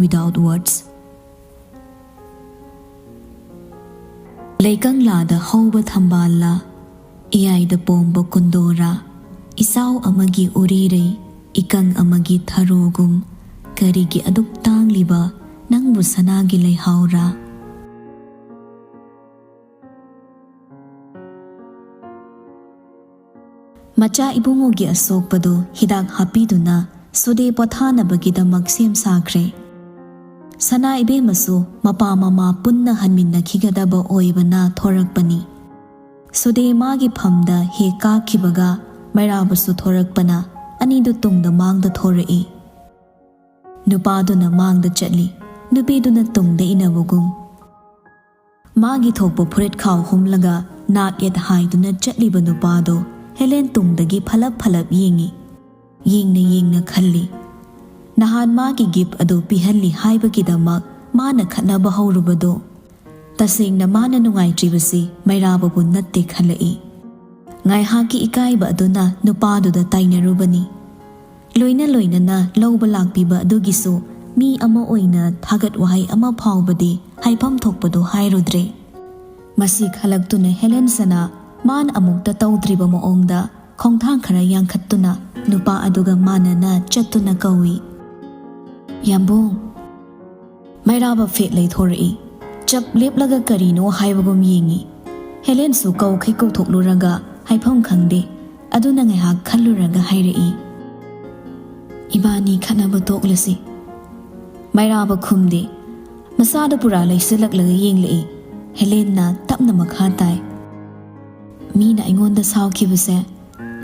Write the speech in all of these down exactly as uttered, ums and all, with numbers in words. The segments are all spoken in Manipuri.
Without Words. ꯂꯩꯀꯪꯂꯥꯗ ꯍꯧꯕ ꯊꯝꯕꯥꯜꯂ, ꯏꯌꯥꯏꯗ ꯄꯣꯝꯕ ꯀꯨꯟꯗꯣꯔꯥ, ꯏꯆꯥꯎ ꯑꯃꯒꯤ ꯎꯔꯤꯔꯩ, ꯏꯀꯪ ꯑꯃꯒꯤ ꯊꯔꯣꯒꯨꯝ, ꯀꯔꯤꯒꯤ ꯑꯗꯨꯛ ꯇꯥꯡꯂꯤꯕ ꯅꯪꯕꯨ ꯁꯅꯥꯒꯤ ꯂꯩꯍꯥꯎꯔꯥ? ꯃꯆꯥ ꯏꯕꯨꯡꯉꯣꯒꯤ ꯑꯁꯣꯛꯄꯗꯨ ꯍꯤꯗꯥꯛ ꯍꯥꯞꯄꯤꯗꯨꯅ ꯁꯨꯗꯦ ꯄꯣꯊꯥꯅꯕꯒꯤꯗꯃꯛ ꯁꯦꯝ ꯁꯥꯈ꯭ꯔꯦ꯫ ꯁꯅꯥ ꯏꯕꯦꯝꯃꯁꯨ ꯃꯄꯥ ꯃꯃꯥ ꯄꯨꯟꯅ ꯍꯟꯃꯤꯟꯅꯈꯤꯒꯗꯕ ꯑꯣꯏꯕꯅ ꯊꯣꯔꯛꯄꯅꯤ꯫ ꯁꯨꯗꯦ ꯃꯥꯒꯤ ꯐꯝꯗ ꯍꯦꯛ ꯀꯥꯈꯤꯕꯒ ꯃꯩꯔꯥꯕꯁꯨ ꯊꯣꯔꯛꯄꯅ ꯑꯅꯤꯗꯨ ꯇꯨꯡꯗ ꯃꯥꯡꯗ ꯊꯣꯔꯛꯏ꯫ ꯅꯨꯄꯥꯗꯨꯅ ꯃꯥꯡꯗ ꯆꯠꯂꯤ, ꯅꯨꯄꯤꯗꯨꯅ ꯇꯨꯡꯗ ꯏꯟꯅꯕꯒꯨꯝ꯫ ꯃꯥꯒꯤ ꯊꯣꯛꯄ ꯐꯨꯔꯤꯠ ꯈꯥꯎ ꯍꯨꯝꯂꯒ ꯅꯥꯛ ꯌꯦꯠ ꯍꯥꯏꯗꯨꯅ ꯆꯠꯂꯤꯕ ꯅꯨꯄꯥꯗꯣ ꯍꯦꯂꯦꯟ ꯇꯨꯡꯗꯒꯤ ꯐꯂꯞ ꯐꯂꯞ ꯌꯦꯡꯉꯤ꯫ ꯌꯦꯡꯅ ꯌꯦꯡꯅ ꯈꯜꯂꯤ, ꯅꯍꯥꯟ ꯃꯥꯒꯤ ꯒꯤꯐ ꯑꯗꯨ ꯄꯤꯍꯜꯂꯤ ꯍꯥꯏꯕꯒꯤꯗꯃꯛ ꯃꯥꯅ ꯈꯠꯅꯕ ꯍꯧꯔꯨꯕꯗꯣ꯫ ꯇꯁꯦꯡꯅ ꯃꯥꯅ ꯅꯨꯡꯉꯥꯏꯇ꯭ꯔꯤꯕꯁꯤ ꯃꯩꯔꯥꯕꯕꯨ ꯅꯠꯇꯦ ꯈꯜꯂꯛꯏ꯫ ꯉꯥꯏꯍꯥꯛꯀꯤ ꯏꯀꯥꯏꯕ ꯑꯗꯨꯅ ꯅꯨꯄꯥꯗꯨꯗ ꯇꯥꯏꯅꯔꯨꯕꯅꯤ꯫ ꯂꯣꯏꯅ ꯂꯣꯏꯅꯅ ꯂꯧꯕ ꯂꯥꯛꯄꯤꯕ ꯑꯗꯨꯒꯤꯁꯨ ꯃꯤ ꯑꯃ ꯑꯣꯏꯅ ꯊꯥꯒꯠ ꯋꯥꯍꯩ ꯑꯃ ꯐꯥꯎꯕꯗꯤ ꯍꯥꯏꯐꯝ ꯊꯣꯛꯄꯗꯨ ꯍꯥꯏꯔꯨꯗ꯭ꯔꯦ꯫ ꯃꯁꯤ ꯈꯜꯂꯛꯇꯨꯅ ꯍꯦꯂꯦꯟꯁꯅ ꯃꯥꯅ ꯑꯃꯨꯛꯇ ꯇꯧꯗ꯭ꯔꯤꯕ ꯃꯑꯣꯡꯗ ꯈꯣꯡꯊꯥꯡ ꯈꯔ ꯌꯥꯡꯈꯠꯇꯨꯅ ꯅꯨꯄꯥ ꯑꯗꯨꯒ ꯃꯥꯟꯅꯅ ꯆꯠꯇꯨꯅ ꯀꯧꯏ, "ꯌꯥꯝꯕꯨꯡ!" ꯃꯩꯔꯥꯕ ꯐꯦꯠ ꯂꯩꯊꯣꯔꯛꯏ꯫ ꯆꯞ ꯂꯦꯞꯂꯒ ꯀꯔꯤꯅꯣ ꯍꯥꯏꯕꯒꯨꯝ ꯌꯦꯡꯏ꯫ ꯍꯦꯂꯦꯟꯁꯨ ꯀꯧꯈꯩ ꯀꯧꯊꯣꯛꯂꯨꯔꯒ ꯍꯥꯏꯐꯝ ꯈꯪꯗꯦ꯫ ꯑꯗꯨꯅ ꯉꯥꯏꯍꯥꯛ ꯈꯜꯂꯨꯔꯒ ꯍꯥꯏꯔꯛꯏ, "ꯏꯕꯥꯅꯤ ꯈꯠꯅꯕ ꯇꯣꯛꯂꯁꯤ꯫" ꯃꯩꯔꯥꯕ ꯈꯨꯝꯗꯦ꯫ ꯃꯁꯥꯗ ꯄꯨꯔꯥ ꯂꯩꯁꯤꯜꯂꯛꯂꯒ ꯌꯦꯡꯂꯛꯏ꯫ ꯍꯦꯂꯦꯟꯅ ꯇꯞꯅ ꯃꯈꯥ ꯇꯥꯏ, "ꯃꯤꯅ ꯑꯩꯉꯣꯟꯗ ꯁꯥꯎꯈꯤꯕꯁꯦ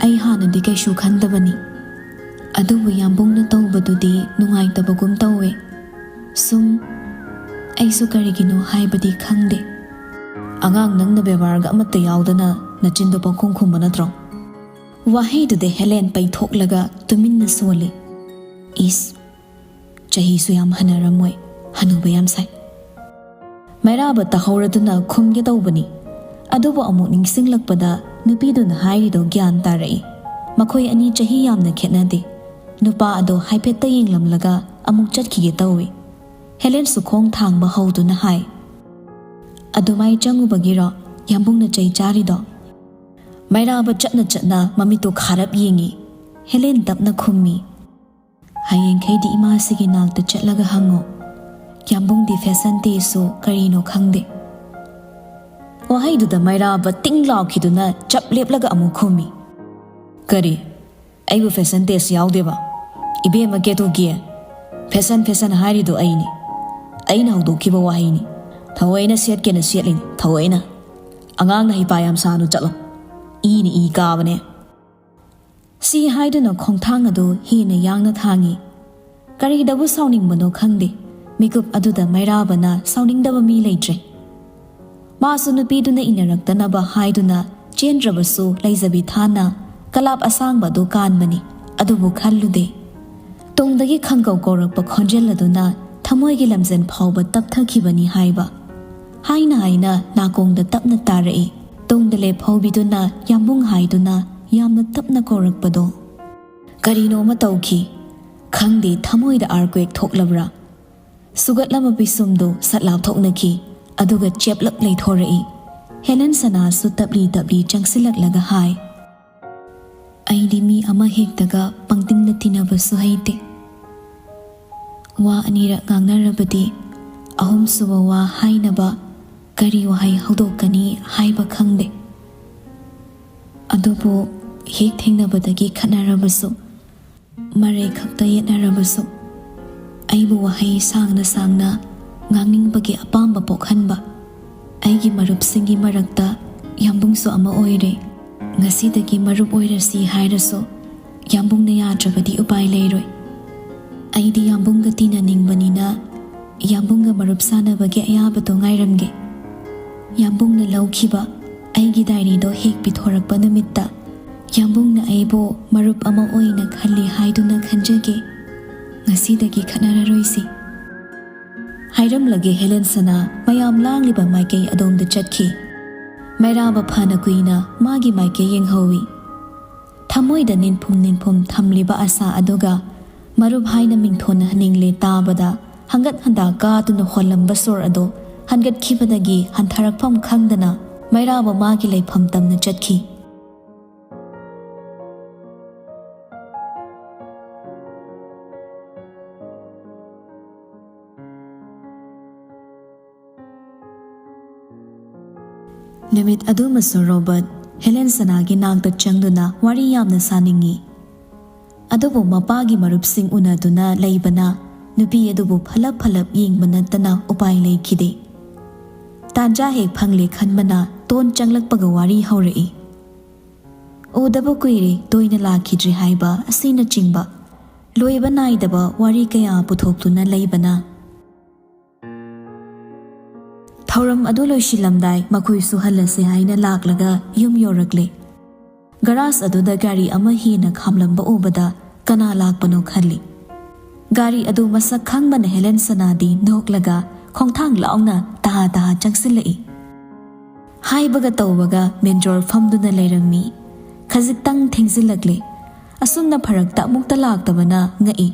ꯑꯩ ꯍꯥꯟꯅꯗꯤ ꯀꯩꯁꯨ ꯈꯟꯗꯕꯅꯤ꯫ ꯑꯗꯨꯕꯨ ꯌꯥꯝꯕꯨꯡꯅ ꯇꯧꯕꯗꯨꯗꯤ ꯅꯨꯡꯉꯥꯏꯇꯕꯒꯨꯝ ꯇꯧꯋꯦ꯫ ꯁꯨꯝ ꯑꯩꯁꯨ ꯀꯔꯤꯒꯤꯅꯣ ꯍꯥꯏꯕꯗꯤ ꯈꯪꯗꯦ꯫" "ꯑꯉꯥꯡ ꯅꯪꯅ ꯕꯦꯕꯥꯔꯒ ꯑꯃꯠꯇ ꯌꯥꯎꯗꯅ ꯅꯆꯤꯟꯗꯣ ꯄꯪꯈꯨꯝ ꯈꯨꯝꯕ ꯅꯠꯇ꯭ꯔꯣ?" ꯋꯥꯍꯩꯗꯨꯗ ꯍꯦꯂꯦꯟ ꯄꯩꯊꯣꯛꯂꯒ ꯇꯨꯃꯤꯟꯅ ꯁꯣꯜꯂꯤ꯫ "ꯏꯁ, ꯆꯍꯤꯁꯨ ꯌꯥꯝ ꯍꯟꯅꯔꯝꯃꯣꯏ, ꯍꯅꯨꯕ ꯌꯥꯝ ꯁꯥꯏ꯫" ꯃꯩꯔꯥꯕ ꯇꯥꯍꯧꯔꯗꯨꯅ ꯈꯨꯝꯒꯦ ꯇꯧꯕꯅꯤ꯫ ꯑꯗꯨꯕꯨ ꯑꯃꯨꯛ ꯅꯤꯡꯁꯤꯡꯂꯛꯄꯗ ꯅꯨꯄꯤꯗꯨꯅ ꯍꯥꯏꯔꯤꯗꯣ ꯒ꯭ꯌꯥꯟ ꯇꯥꯔꯛꯏ꯫ ꯃꯈꯣꯏ ꯑꯅꯤ ꯆꯍꯤ ꯌꯥꯝꯅ ꯈꯦꯠꯅꯗꯦ꯫ ꯅꯨꯄꯥ ꯑꯗꯣ ꯍꯥꯏꯐꯦꯠꯇ ꯌꯦꯡꯂꯝꯂꯒ ꯑꯃꯨꯛ ꯆꯠꯈꯤꯒꯦ ꯇꯧꯏ꯫ ꯍꯦꯂꯦꯟꯁꯨ ꯈꯣꯡ ꯊꯥꯡꯕ ꯍꯧꯗꯨꯅ ꯍꯥꯏ꯫ "ꯑꯗꯨꯃꯥꯏ ꯆꯪꯉꯨꯕꯒꯤꯔꯣ ꯌꯥꯝꯕꯨꯡꯅ ꯆꯩ ꯆꯥꯔꯤꯗꯣ?" ꯃꯩꯔꯥꯕ ꯆꯠꯅ ꯆꯠꯅ ꯃꯃꯤꯠꯇꯨ ꯈꯥꯔꯞ ꯌꯦꯡꯉꯤ꯫ ꯍꯦꯂꯦꯟ ꯇꯞꯅ ꯈꯨꯝꯃꯤ꯫ "ꯍꯌꯦꯡꯈꯩꯗꯤ ꯏꯃꯥꯁꯤꯒꯤ ꯅꯥꯛꯇ ꯆꯠꯂꯒ ꯍꯪꯉꯣ꯫ ꯌꯥꯝꯕꯨꯡꯗꯤ ꯐꯦꯁꯟ ꯇꯦꯁꯨ ꯀꯔꯤꯅꯣ ꯈꯪꯗꯦ꯫" ꯋꯥꯍꯩꯗꯨꯗ ꯃꯩꯔꯥꯕ ꯇꯤꯡ ꯂꯥꯎꯈꯤꯗꯨꯅ ꯆꯞ ꯂꯦꯞꯂꯒ ꯑꯃꯨꯛ ꯈꯨꯝꯃꯤ꯫ "ꯀꯔꯤ? ꯑꯩꯕꯨ ꯐꯦꯁꯟ ꯇꯦꯁ ꯌꯥꯎꯗꯦꯕ? ꯏꯕꯦꯝꯃ ꯀꯦꯇꯨꯀꯤ, ꯐꯦꯁꯟ ꯐꯦꯁꯟ ꯍꯥꯏꯔꯤꯗꯣ ꯑꯩꯅꯤ꯫ ꯑꯩꯅ ꯍꯧꯗꯣꯛꯈꯤꯕ ꯋꯥꯍꯩꯅꯤ꯫ ꯊꯑꯣꯏꯅ ꯁꯦꯠꯀꯦꯅ ꯁꯦꯠꯂꯤꯅꯤ, ꯊꯑꯣꯏꯅ꯫ ꯑꯉꯥꯡꯅ ꯍꯩꯄꯥ ꯌꯥꯝ ꯁꯥꯅꯨ, ꯆꯠꯂꯣ꯫ ꯏꯅ ꯏ ꯀꯥꯕꯅꯦ꯫" ꯁꯤ ꯍꯥꯏꯗꯨꯅ ꯈꯣꯡꯊꯥꯡ ꯑꯗꯨ ꯍꯦꯟꯅ ꯌꯥꯡꯅ ꯊꯥꯡꯉꯤ꯫ ꯀꯔꯤꯗꯕꯨ ꯁꯥꯎꯅꯤꯡꯕꯅꯣ ꯈꯪꯗꯦ, ꯃꯤꯀꯨꯞ ꯑꯗꯨꯗ ꯃꯩꯔꯥꯕꯅ ꯁꯥꯎꯅꯤꯡꯗꯕ ꯃꯤ ꯂꯩꯇ꯭ꯔꯦ꯫ ꯃꯥꯁꯨ ꯅꯨꯄꯤꯗꯨꯅ ꯏꯟꯅꯔꯛꯇꯅꯕ ꯍꯥꯏꯗꯨꯅ ꯆꯦꯟꯗ꯭ꯔꯕꯁꯨ ꯂꯩꯖꯕꯤ ꯊꯥꯅ ꯀꯂꯥꯞ ꯑꯁꯥꯡꯕ ꯑꯗꯨ ꯀꯥꯟꯕꯅꯤ꯫ ꯑꯗꯨꯕꯨ ꯈꯜꯂꯨꯗꯦ꯫ ꯇꯨꯡꯗꯒꯤ ꯈꯪꯀꯧ ꯀꯧꯔꯛꯄ ꯈꯣꯟꯖꯦꯜ ꯑꯗꯨꯅ ꯊꯃꯣꯏꯒꯤ ꯂꯝꯖꯦꯟ ꯐꯥꯎꯕ ꯇꯞꯊꯈꯤꯕꯅꯤ ꯍꯥꯏꯕ꯫ ꯍꯥꯏꯅ ꯍꯥꯏꯅ ꯅꯥꯀꯣꯡꯗ ꯇꯞꯅ ꯇꯥꯔꯛꯏ꯫ ꯇꯨꯡꯗ ꯂꯦꯞꯍꯧꯕꯤꯗꯨꯅ ꯌꯥꯝꯕꯨꯡ ꯍꯥꯏꯗꯨꯅ ꯌꯥꯝꯅ ꯇꯞꯅ ꯀꯧꯔꯛꯄꯗꯣ꯫ ꯀꯔꯤꯅꯣꯃ ꯇꯧꯈꯤ꯫ ꯈꯪꯗꯦ, ꯊꯃꯣꯏꯗ earthquake ꯊꯣꯛꯂꯕ꯭ꯔꯥ? ꯁꯨꯒꯠꯂꯕ ꯄꯤꯁꯨꯝꯗꯨ ꯁꯠ ꯂꯥꯎꯊꯣꯛꯅꯈꯤ, ꯑꯗꯨꯒ ꯆꯦꯞꯂꯞ ꯂꯩꯊꯣꯔꯛꯏ꯫ ꯍꯦꯂꯦꯟ ꯁꯅꯥꯁꯨ ꯇꯞꯂꯤ ꯇꯞꯂꯤ ꯆꯪꯁꯤꯜꯂꯛꯂꯒ ꯍꯥꯏ, "ꯑꯩꯗꯤ ꯃꯤ ꯑꯃ ꯍꯦꯛꯇꯒ ꯄꯪꯇꯤꯟꯗ ꯇꯤꯟꯅꯕꯁꯨ ꯍꯩꯇꯦ꯫ ꯋꯥ ꯑꯅꯤꯔꯛ ꯉꯥꯡꯅꯔꯕꯗꯤ ꯑꯍꯨꯝꯁꯨꯕ ꯋꯥ ꯍꯥꯏꯅꯕ ꯀꯔꯤ ꯋꯥꯍꯩ ꯍꯧꯗꯣꯛꯀꯅꯤ ꯍꯥꯏꯕ ꯈꯪꯗꯦ꯫ ꯑꯗꯨꯕꯨ ꯍꯦꯛ ꯊꯦꯡꯅꯕꯗꯒꯤ ꯈꯠꯅꯔꯕꯁꯨ, ꯃꯔꯩ ꯈꯛꯇ ꯌꯦꯠꯅꯔꯕꯁꯨ, ꯑꯩꯕꯨ ꯋꯥꯍꯩ ꯁꯥꯡꯅ ꯁꯥꯡꯅ ꯉꯥꯡꯅꯤꯡꯕꯒꯤ ꯑꯄꯥꯝꯕ ꯄꯣꯛꯍꯟꯕ ꯑꯩꯒꯤ ꯃꯔꯨꯞꯁꯤꯡꯒꯤ ꯃꯔꯛꯇ ꯌꯥꯝꯕꯨꯡꯁꯨ ꯑꯃ ꯑꯣꯏꯔꯦ꯫ ꯉꯁꯤꯗꯒꯤ ꯃꯔꯨꯞ ꯑꯣꯏꯔꯁꯤ ꯍꯥꯏꯔꯁꯨ ꯌꯥꯝꯕꯨꯡꯅ ꯌꯥꯗ꯭ꯔꯕꯗꯤ ꯎꯄꯥꯏ ꯂꯩꯔꯣꯏ꯫ ꯑꯩꯗꯤ ꯌꯥꯝꯕꯨꯡꯒ ꯇꯤꯟꯅꯅꯤꯡꯕꯅꯤꯅ ꯌꯥꯝꯕꯨꯡꯒ ꯃꯔꯨꯞ ꯁꯥꯟꯅꯕꯒꯤ ꯑꯌꯥꯕꯗꯣ ꯉꯥꯏꯔꯝꯒꯦ꯫ ꯌꯥꯝꯕꯨꯡꯅ ꯂꯧꯈꯤꯕ ꯑꯩꯒꯤ diaryꯗꯣ ꯍꯦꯛ ꯄꯤꯊꯣꯔꯛꯄ ꯅꯨꯃꯤꯠꯇ ꯌꯥꯝꯕꯨꯡꯅ ꯑꯩꯕꯨ ꯃꯔꯨꯞ ꯑꯃ ꯑꯣꯏꯅ ꯈꯜꯂꯤ ꯍꯥꯏꯗꯨꯅ ꯈꯟꯖꯒꯦ꯫ ꯉꯁꯤꯗꯒꯤ ꯈꯠꯅꯔꯔꯣꯏꯁꯤ꯫" ꯍꯥꯏꯔꯝꯂꯒꯦ ꯍꯦꯂꯦꯟ ꯁꯅꯥ ꯃꯌꯥꯝ ꯂꯥꯡꯂꯤꯕ ꯃꯥꯏꯀꯩ ꯑꯗꯣꯝꯗ ꯆꯠꯈꯤ꯫ ꯃꯩꯔꯥꯕ ꯐꯅ ꯀꯨꯏꯅ ꯃꯥꯒꯤ ꯃꯥꯏꯀꯩ ꯌꯦꯡꯍꯧꯏ꯫ ꯊꯃꯣꯏꯗ ꯅꯤꯡꯐꯨꯝ ꯅꯤꯡꯐꯨꯝ ꯊꯝꯂꯤꯕ ꯑꯁꯥ ꯑꯗꯨꯒ ꯃꯔꯨꯞ ꯍꯥꯏꯅ ꯃꯤꯡꯊꯣꯟꯍꯟꯅꯤꯡꯂꯦ ꯇꯥꯕꯗ, ꯍꯪꯒꯠ ꯍꯟꯗꯥ ꯀꯥꯗꯨꯅ ꯍꯣꯜꯂꯝꯕ ꯁꯣꯔ ꯑꯗꯣ ꯍꯟꯒꯠꯈꯤꯕꯗꯒꯤ ꯍꯟꯊꯔꯛꯐꯝ ꯈꯪꯗꯅ ꯃꯩꯔꯥꯕ ꯃꯥꯒꯤ ꯂꯩꯐꯝ ꯇꯝꯅ ꯆꯠꯈꯤ꯫ ꯅꯨꯃꯤꯠ ꯑꯗꯨꯃꯁꯨ ꯔꯣꯕꯔꯠ ꯍꯦꯂꯦꯟ ꯁꯅꯥꯒꯤ ꯅꯥꯛꯇ ꯆꯪꯗꯨꯅ ꯋꯥꯔꯤ ꯌꯥꯝꯅ ꯁꯥꯅꯤꯡꯏ꯫ ꯑꯗꯨꯕꯨ ꯃꯄꯥꯒꯤ ꯃꯔꯨꯞꯁꯤꯡ ꯎꯅꯗꯨꯅ ꯂꯩꯕꯅ ꯅꯨꯄꯤ ꯑꯗꯨꯕꯨ ꯐꯂꯞ ꯐꯂꯞ ꯌꯦꯡꯕ ꯅꯠꯇꯅ ꯎꯄꯥꯏ ꯂꯩꯈꯤꯗꯦ꯫ ꯇꯥꯟꯖꯥ ꯍꯦꯛ ꯐꯪꯂꯦ ꯈꯟꯕꯅ ꯇꯣꯟ ꯆꯪꯂꯛꯄꯒ ꯋꯥꯔꯤ ꯍꯧꯔꯛꯏ꯫ ꯎꯗꯕ ꯀꯨꯏꯔꯦ, ꯇꯣꯏꯅ ꯂꯥꯛꯈꯤꯗ꯭ꯔꯦ ꯍꯥꯏꯕ ꯑꯁꯤꯅꯆꯤꯡꯕ ꯂꯣꯏꯕ ꯅꯥꯏꯗꯕ ꯋꯥꯔꯤ ꯀꯌꯥ ꯄꯨꯊꯣꯛꯇꯨꯅ ꯂꯩꯕꯅ ꯊꯧꯔꯝ ꯑꯗꯨ ꯂꯣꯏꯁꯤꯜꯂꯝꯗꯥꯏ ꯃꯈꯣꯏꯁꯨ ꯍꯜꯂꯁꯦ ꯍꯥꯏꯅ ꯂꯥꯛꯂꯒ ꯌꯨꯝ ꯌꯧꯔꯛꯂꯦ꯫ ꯒꯔꯥꯖ ꯑꯗꯨꯗ ꯒꯥꯔꯤ ꯑꯃ ꯍꯦꯟꯅ ꯈꯥꯝꯂꯝꯕ ꯎꯕꯗ ꯀꯅꯥ ꯂꯥꯛꯄꯅꯣ ꯈꯜꯂꯤ꯫ ꯒꯥꯔꯤ ꯑꯗꯨ ꯃꯁꯛ ꯈꯪꯕꯅ ꯍꯦꯂꯦꯟ ꯁꯅꯥꯗꯤ ꯅꯣꯛꯂꯒ ꯈꯣꯡꯊꯥꯡ ꯂꯥꯎꯅ ꯇꯍꯥ ꯇꯍꯥ ꯆꯪꯁꯤꯜꯂꯛꯏ꯫ ꯍꯥꯏꯕꯒ ꯇꯧꯕꯒ ꯃꯦꯟꯖꯣꯔ ꯐꯝꯗꯨꯅ ꯂꯩꯔꯝꯃꯤ꯫ ꯈꯖꯤꯛꯇꯪ ꯊꯦꯡꯖꯤꯜꯂꯛꯂꯦ꯫ ꯑꯁꯨꯝꯅ ꯐꯔꯛꯇ ꯑꯃꯨꯛꯇ ꯂꯥꯛꯇꯕꯅ ꯉꯛꯏ꯫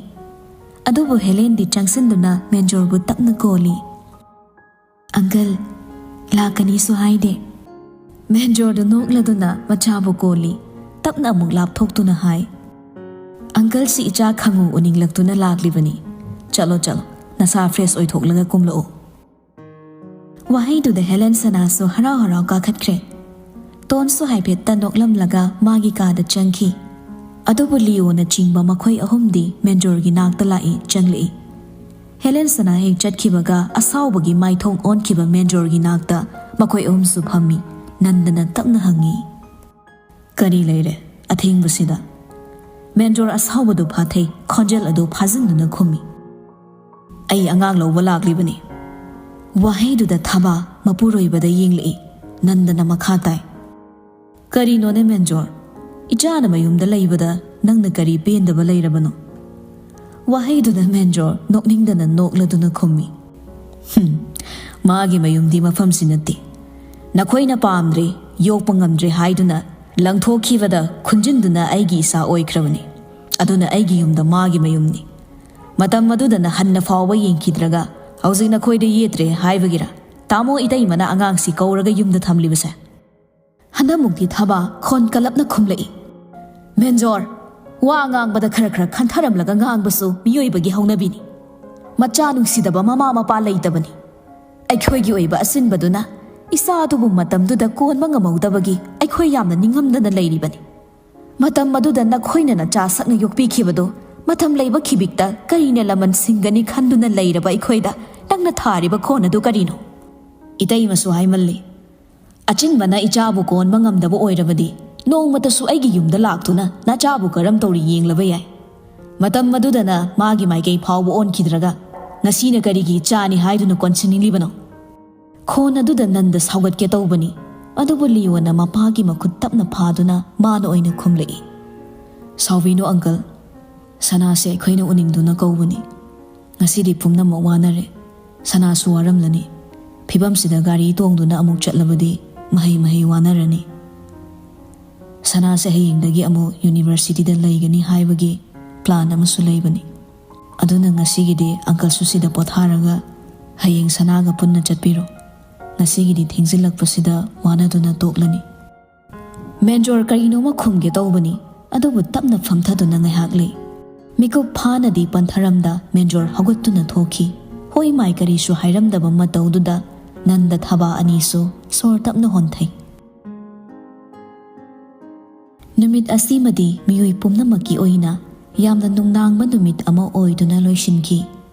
ꯑꯗꯨꯕꯨ ꯍꯦꯂꯦꯟꯗꯤ ꯆꯪꯁꯤꯟꯗꯨꯅ ꯃꯦꯟꯖꯣꯔꯕꯨ ꯇꯞꯅ ꯀꯣꯜꯂꯤ꯫ "ꯑꯪꯀꯜ, ꯂꯥꯛꯀꯅꯤꯁꯨ ꯍꯥꯏꯗꯦ꯫" ꯃꯦꯟꯖꯣꯔꯗꯨ ꯅꯣꯛꯂꯗꯨꯅ ꯃꯆꯥꯕꯨ ꯀꯣꯜꯂꯤ꯫ ꯇꯞꯅ ꯑꯃꯨꯛ ꯂꯥꯞꯊꯣꯛꯇꯨꯅ ꯍꯥꯏ, "ꯑꯪꯀꯜꯁꯤ ꯏꯆꯥ ꯈꯪꯉꯨ ꯎꯅꯤꯡꯂꯛꯇꯨꯅ ꯂꯥꯛꯂꯤꯕꯅꯤ꯫ ꯆꯠꯂꯣ, ꯆꯠꯂꯣ, ꯅꯁꯥ ꯐ꯭ꯔꯦꯁ ꯑꯣꯏꯊꯣꯛꯂꯒ ꯀꯨꯝꯂꯛꯎ꯫" ꯋꯥꯍꯩꯗꯨꯗ ꯍꯦꯂꯦꯟ ꯁꯅꯥꯁꯨ ꯍꯔꯥꯎ ꯍꯔꯥꯎ ꯀꯥꯈꯠꯈ꯭ꯔꯦ꯫ ꯇꯣꯟꯁꯨ ꯍꯥꯏꯐꯦꯠꯇ ꯅꯣꯛꯂꯝꯂꯒ ꯃꯥꯒꯤ ꯀꯥꯗ ꯆꯪꯈꯤ꯫ ꯑꯗꯨꯕꯨ ꯂꯤꯑꯣꯅ ꯆꯤꯡꯕ ꯃꯈꯣꯏ ꯑꯍꯨꯝꯗꯤ ꯃꯦꯟꯖꯣꯔꯒꯤ ꯅꯥꯛꯇ ꯂꯥꯛꯏ, ꯆꯪꯂꯛꯏ꯫ ꯍꯦꯂꯦꯟ ꯁꯅꯥ ꯍꯦꯛ ꯆꯠꯈꯤꯕꯒ ꯑꯁꯥꯎꯕꯒꯤ ꯃꯥꯏꯊꯣꯡ ꯑꯣꯟꯈꯤꯕ ꯃꯦꯟꯖꯣꯔꯒꯤ ꯅꯥꯛꯇ ꯃꯈꯣꯏ ꯑꯍꯨꯝꯁꯨ ꯐꯝꯃꯤ꯫ ꯅꯟꯗꯅ ꯇꯞꯅ ꯍꯪꯉꯤ, "ꯀꯔꯤ ꯂꯩꯔꯦ ꯑꯊꯦꯡꯕꯁꯤꯗ?" ꯃꯦꯟꯖꯣꯔ ꯑꯁꯥꯎꯕꯗꯨ ꯐꯥꯊꯩ, ꯈꯣꯟꯖꯦꯜ ꯑꯗꯨ ꯐꯥꯖꯤꯟꯗꯨꯅ ꯈꯨꯝꯃꯤ, "ꯑꯩ ꯑꯉꯥꯡ ꯂꯧꯕ ꯂꯥꯛꯂꯤꯕꯅꯤ꯫" ꯋꯥꯍꯩꯗꯨꯗ ꯊꯕꯥ ꯃꯄꯨꯔꯣꯏꯕꯗ ꯌꯦꯡꯂꯛꯏ꯫ ꯅꯟꯗꯅ ꯃꯈꯥ ꯇꯥꯏ, "ꯀꯔꯤꯅꯣꯅꯦ ꯃꯦꯟꯖꯣꯔ? ꯏꯆꯥꯅ ꯃꯌꯨꯝꯗ ꯂꯩꯕꯗ ꯅꯪꯅ ꯀꯔꯤ ꯄꯦꯟꯗꯕ ꯂꯩꯔꯕꯅꯣ?" ꯋꯥꯍꯩꯗꯨꯗ ꯃꯦꯟꯖꯣꯔ ꯅꯣꯛꯅꯤꯡꯗꯅ ꯅꯣꯛꯂꯗꯨꯅ ꯈꯨꯝꯃꯤ, "ꯍꯨꯝ, ꯃꯥꯒꯤ ꯃꯌꯨꯝꯗꯤ ꯃꯐꯝꯁꯤ ꯅꯠꯇꯦ꯫ ꯅꯈꯣꯏꯅ ꯄꯥꯝꯗ꯭ꯔꯦ, ꯌꯣꯛꯄ ꯉꯝꯗ꯭ꯔꯦ ꯍꯥꯏꯗꯨꯅ ꯂꯪꯊꯣꯛꯈꯤꯕꯗ ꯈꯨꯟꯖꯤꯟꯗꯨꯅ ꯑꯩꯒꯤ ꯏꯆꯥ ꯑꯣꯏꯈ꯭ꯔꯕꯅꯤ꯫ ꯑꯗꯨꯅ ꯑꯩꯒꯤ ꯌꯨꯝꯗ ꯃꯥꯒꯤ ꯃꯌꯨꯝꯅꯤ꯫ ꯃꯇꯝ ꯑꯗꯨꯗꯅ ꯍꯟꯅ ꯐꯥꯎꯕ ꯌꯦꯡꯈꯤꯗ꯭ꯔꯒ ꯍꯧꯖꯤꯛ ꯅꯈꯣꯏꯗ ꯌꯦꯠꯇ꯭ꯔꯦ ꯍꯥꯏꯕꯒꯤꯔ ꯇꯥꯃꯣ ꯏꯇꯩꯃꯅ ꯑꯉꯥꯡꯁꯤ ꯀꯧꯔꯒ ꯌꯨꯝꯗ ꯊꯝꯂꯤꯕꯁꯦ? ꯍꯟꯗꯛꯃꯨꯛꯇꯤ ꯊꯕꯥ ꯈꯣꯟ ꯀꯜꯂꯞꯅ ꯈꯨꯝꯂꯛꯏ꯫ ꯃꯦꯟꯖꯣꯔ, ꯋꯥ ꯉꯥꯡꯕꯗ ꯈꯔ ꯈꯔ ꯈꯟꯊꯔꯝꯂꯒ ꯉꯥꯡꯕꯁꯨ ꯃꯤꯑꯣꯏꯕꯒꯤ ꯍꯧꯅꯕꯤꯅꯤ꯫ ꯃꯆꯥ ꯅꯨꯡꯁꯤꯗꯕ ꯃꯃꯥ ꯃꯄꯥ ꯂꯩꯇꯕꯅꯤ꯫ ꯑꯩꯈꯣꯏꯒꯤ ꯑꯣꯏꯕ ꯑꯁꯤꯟꯕꯗꯨꯅ ꯏꯆꯥ ꯑꯗꯨꯕꯨ ꯃꯇꯝꯗꯨꯗ ꯀꯣꯟꯕ ꯉꯝꯍꯧꯗꯕꯒꯤ ꯑꯩꯈꯣꯏ ꯌꯥꯝꯅ ꯅꯤꯡꯉꯝꯗꯅ ꯂꯩꯔꯤꯕꯅꯤ꯫ ꯃꯇꯝ ꯑꯗꯨꯗ ꯅꯈꯣꯏꯅ ꯅꯆꯥ ꯁꯛꯅ ꯌꯣꯛꯄꯤꯈꯤꯕꯗꯨ ꯃꯇꯝ ꯂꯩꯕ ꯈꯤꯕꯤꯛꯇ ꯀꯔꯤꯅ ꯂꯃꯟ ꯁꯤꯡꯒꯅꯤ ꯈꯟꯗꯨꯅ ꯂꯩꯔꯕ ꯑꯩꯈꯣꯏꯗ ꯅꯪꯅ ꯊꯥꯔꯤꯕ ꯈꯣꯟ ꯑꯗꯨ ꯀꯔꯤꯅꯣ? ꯏꯇꯩꯃꯁꯨ ꯍꯥꯏꯃꯜꯂꯤ꯫ ꯑꯆꯤꯟꯕꯅ ꯏꯆꯥꯕꯨ ꯀꯣꯟꯕ ꯉꯝꯗꯕ ꯑꯣꯏꯔꯕꯗꯤ ꯅꯣꯡꯃꯇꯁꯨ ꯑꯩꯒꯤ ꯌꯨꯝꯗ ꯂꯥꯛꯇꯨꯅ ꯅꯆꯥꯕꯨ ꯀꯔꯝ ꯇꯧꯔꯤ ꯌꯦꯡꯂꯕ ꯌꯥꯏ꯫ ꯃꯇꯝ ꯑꯗꯨꯗꯅ ꯃꯥꯒꯤ ꯃꯥꯏꯀꯩ ꯐꯥꯎꯕ ꯑꯣꯟꯈꯤꯗ꯭ꯔꯒ ꯉꯁꯤꯅ ꯀꯔꯤꯒꯤ ꯏꯆꯥꯅꯤ ꯍꯥꯏꯗꯨꯅ ꯀꯣꯟꯁꯤꯟꯅꯤꯡꯂꯤꯕꯅꯣ? ꯈꯣꯟ ꯑꯗꯨꯗ ꯅꯟꯗ ꯁꯥꯎꯒꯠꯀꯦ ꯇꯧꯕꯅꯤ, ꯑꯗꯨꯕꯨ ꯂꯤꯌꯣꯅ ꯃꯄꯥꯒꯤ ꯃꯈꯨꯠ ꯇꯞꯅ ꯐꯥꯗꯨꯅ ꯃꯥꯅ ꯑꯣꯏꯅ ꯈꯨꯝꯂꯛꯏ꯫ ꯁꯥꯎꯕꯤꯅꯨ ꯑꯪꯀꯜ, ꯁꯅꯥꯁꯦ ꯑꯩꯈꯣꯏꯅ ꯎꯅꯤꯡꯗꯨꯅ ꯀꯧꯕꯅꯤ꯫ ꯉꯁꯤꯗꯤ ꯄꯨꯝꯅꯃꯛ ꯋꯥꯅꯔꯦ꯫ ꯁꯅꯥꯁꯨ ꯋꯥꯔꯝꯂꯅꯤ꯫ ꯐꯤꯕꯝꯁꯤꯗ ꯒꯥꯔꯤ ꯇꯣꯡꯗꯨꯅ ꯑꯃꯨꯛ ꯆꯠꯂꯕꯗꯤ ꯃꯍꯩ ꯃꯍꯩ ꯋꯥꯅꯔꯅꯤ꯫ ꯁꯅꯥꯁꯦ ꯍꯌꯦꯡꯗꯒꯤ ꯑꯃꯨꯛ ꯌꯨꯅꯤꯚꯔꯁꯤꯇꯤꯗ ꯂꯩꯒꯅꯤ ꯍꯥꯏꯕꯒꯤ ꯄ꯭ꯂꯥꯟ ꯑꯃꯁꯨ ꯂꯩꯕꯅꯤ꯫ ꯑꯗꯨꯅ ꯉꯁꯤꯒꯤꯗꯤ ꯑꯪꯀꯜꯁꯨ ꯁꯤꯗ ꯄꯣꯊꯥꯔꯒ ꯍꯌꯦꯡ ꯁꯅꯥꯒ ꯄꯨꯟꯅ ꯆꯠꯄꯤꯔꯣ꯫ ꯉꯁꯤꯒꯤꯗꯤ ꯊꯦꯡꯖꯤꯜꯂꯛꯄꯁꯤꯗ ꯋꯥꯅꯗꯨꯅ ꯇꯣꯛꯂꯅꯤ꯫ ꯃꯦꯟꯖꯣꯔ ꯀꯔꯤꯅꯣꯃ ꯈꯨꯝꯒꯦ ꯇꯧꯕꯅꯤ, ꯑꯗꯨꯕꯨ ꯇꯞꯅ ꯐꯝꯊꯗꯨꯅ ꯉꯥꯏꯍꯥꯛ ꯂꯩ꯫ ꯃꯤꯀꯨꯞ ꯐꯥꯅꯗꯤ ꯄꯟꯊꯔꯝꯗ ꯃꯦꯟꯖꯣꯔ ꯍꯧꯒꯠꯇꯨꯅ ꯊꯣꯛꯈꯤ꯫ ꯍꯣꯏ ꯃꯥꯏ ꯀꯔꯤꯁꯨ ꯍꯥꯏꯔꯝꯗꯕ ꯃꯇꯧꯗꯨꯗ ꯅꯟꯗ ꯊꯕꯥ ꯑꯅꯤꯁꯨ ꯁꯣꯔ ꯇꯞꯅ ꯍꯣꯟꯊꯩ꯫ ꯅꯨꯃꯤꯠ ꯑꯁꯤꯃꯗꯤ ꯃꯤꯑꯣꯏ ꯄꯨꯝꯅꯃꯛꯀꯤ ꯑꯣꯏꯅ ꯌꯥꯝꯅ ꯅꯨꯡꯅꯥꯡꯕ ꯅꯨꯃꯤꯠ ꯑꯃ ꯑꯣꯏꯗꯨꯅ ꯂꯣꯏꯁꯤꯟꯈꯤ꯫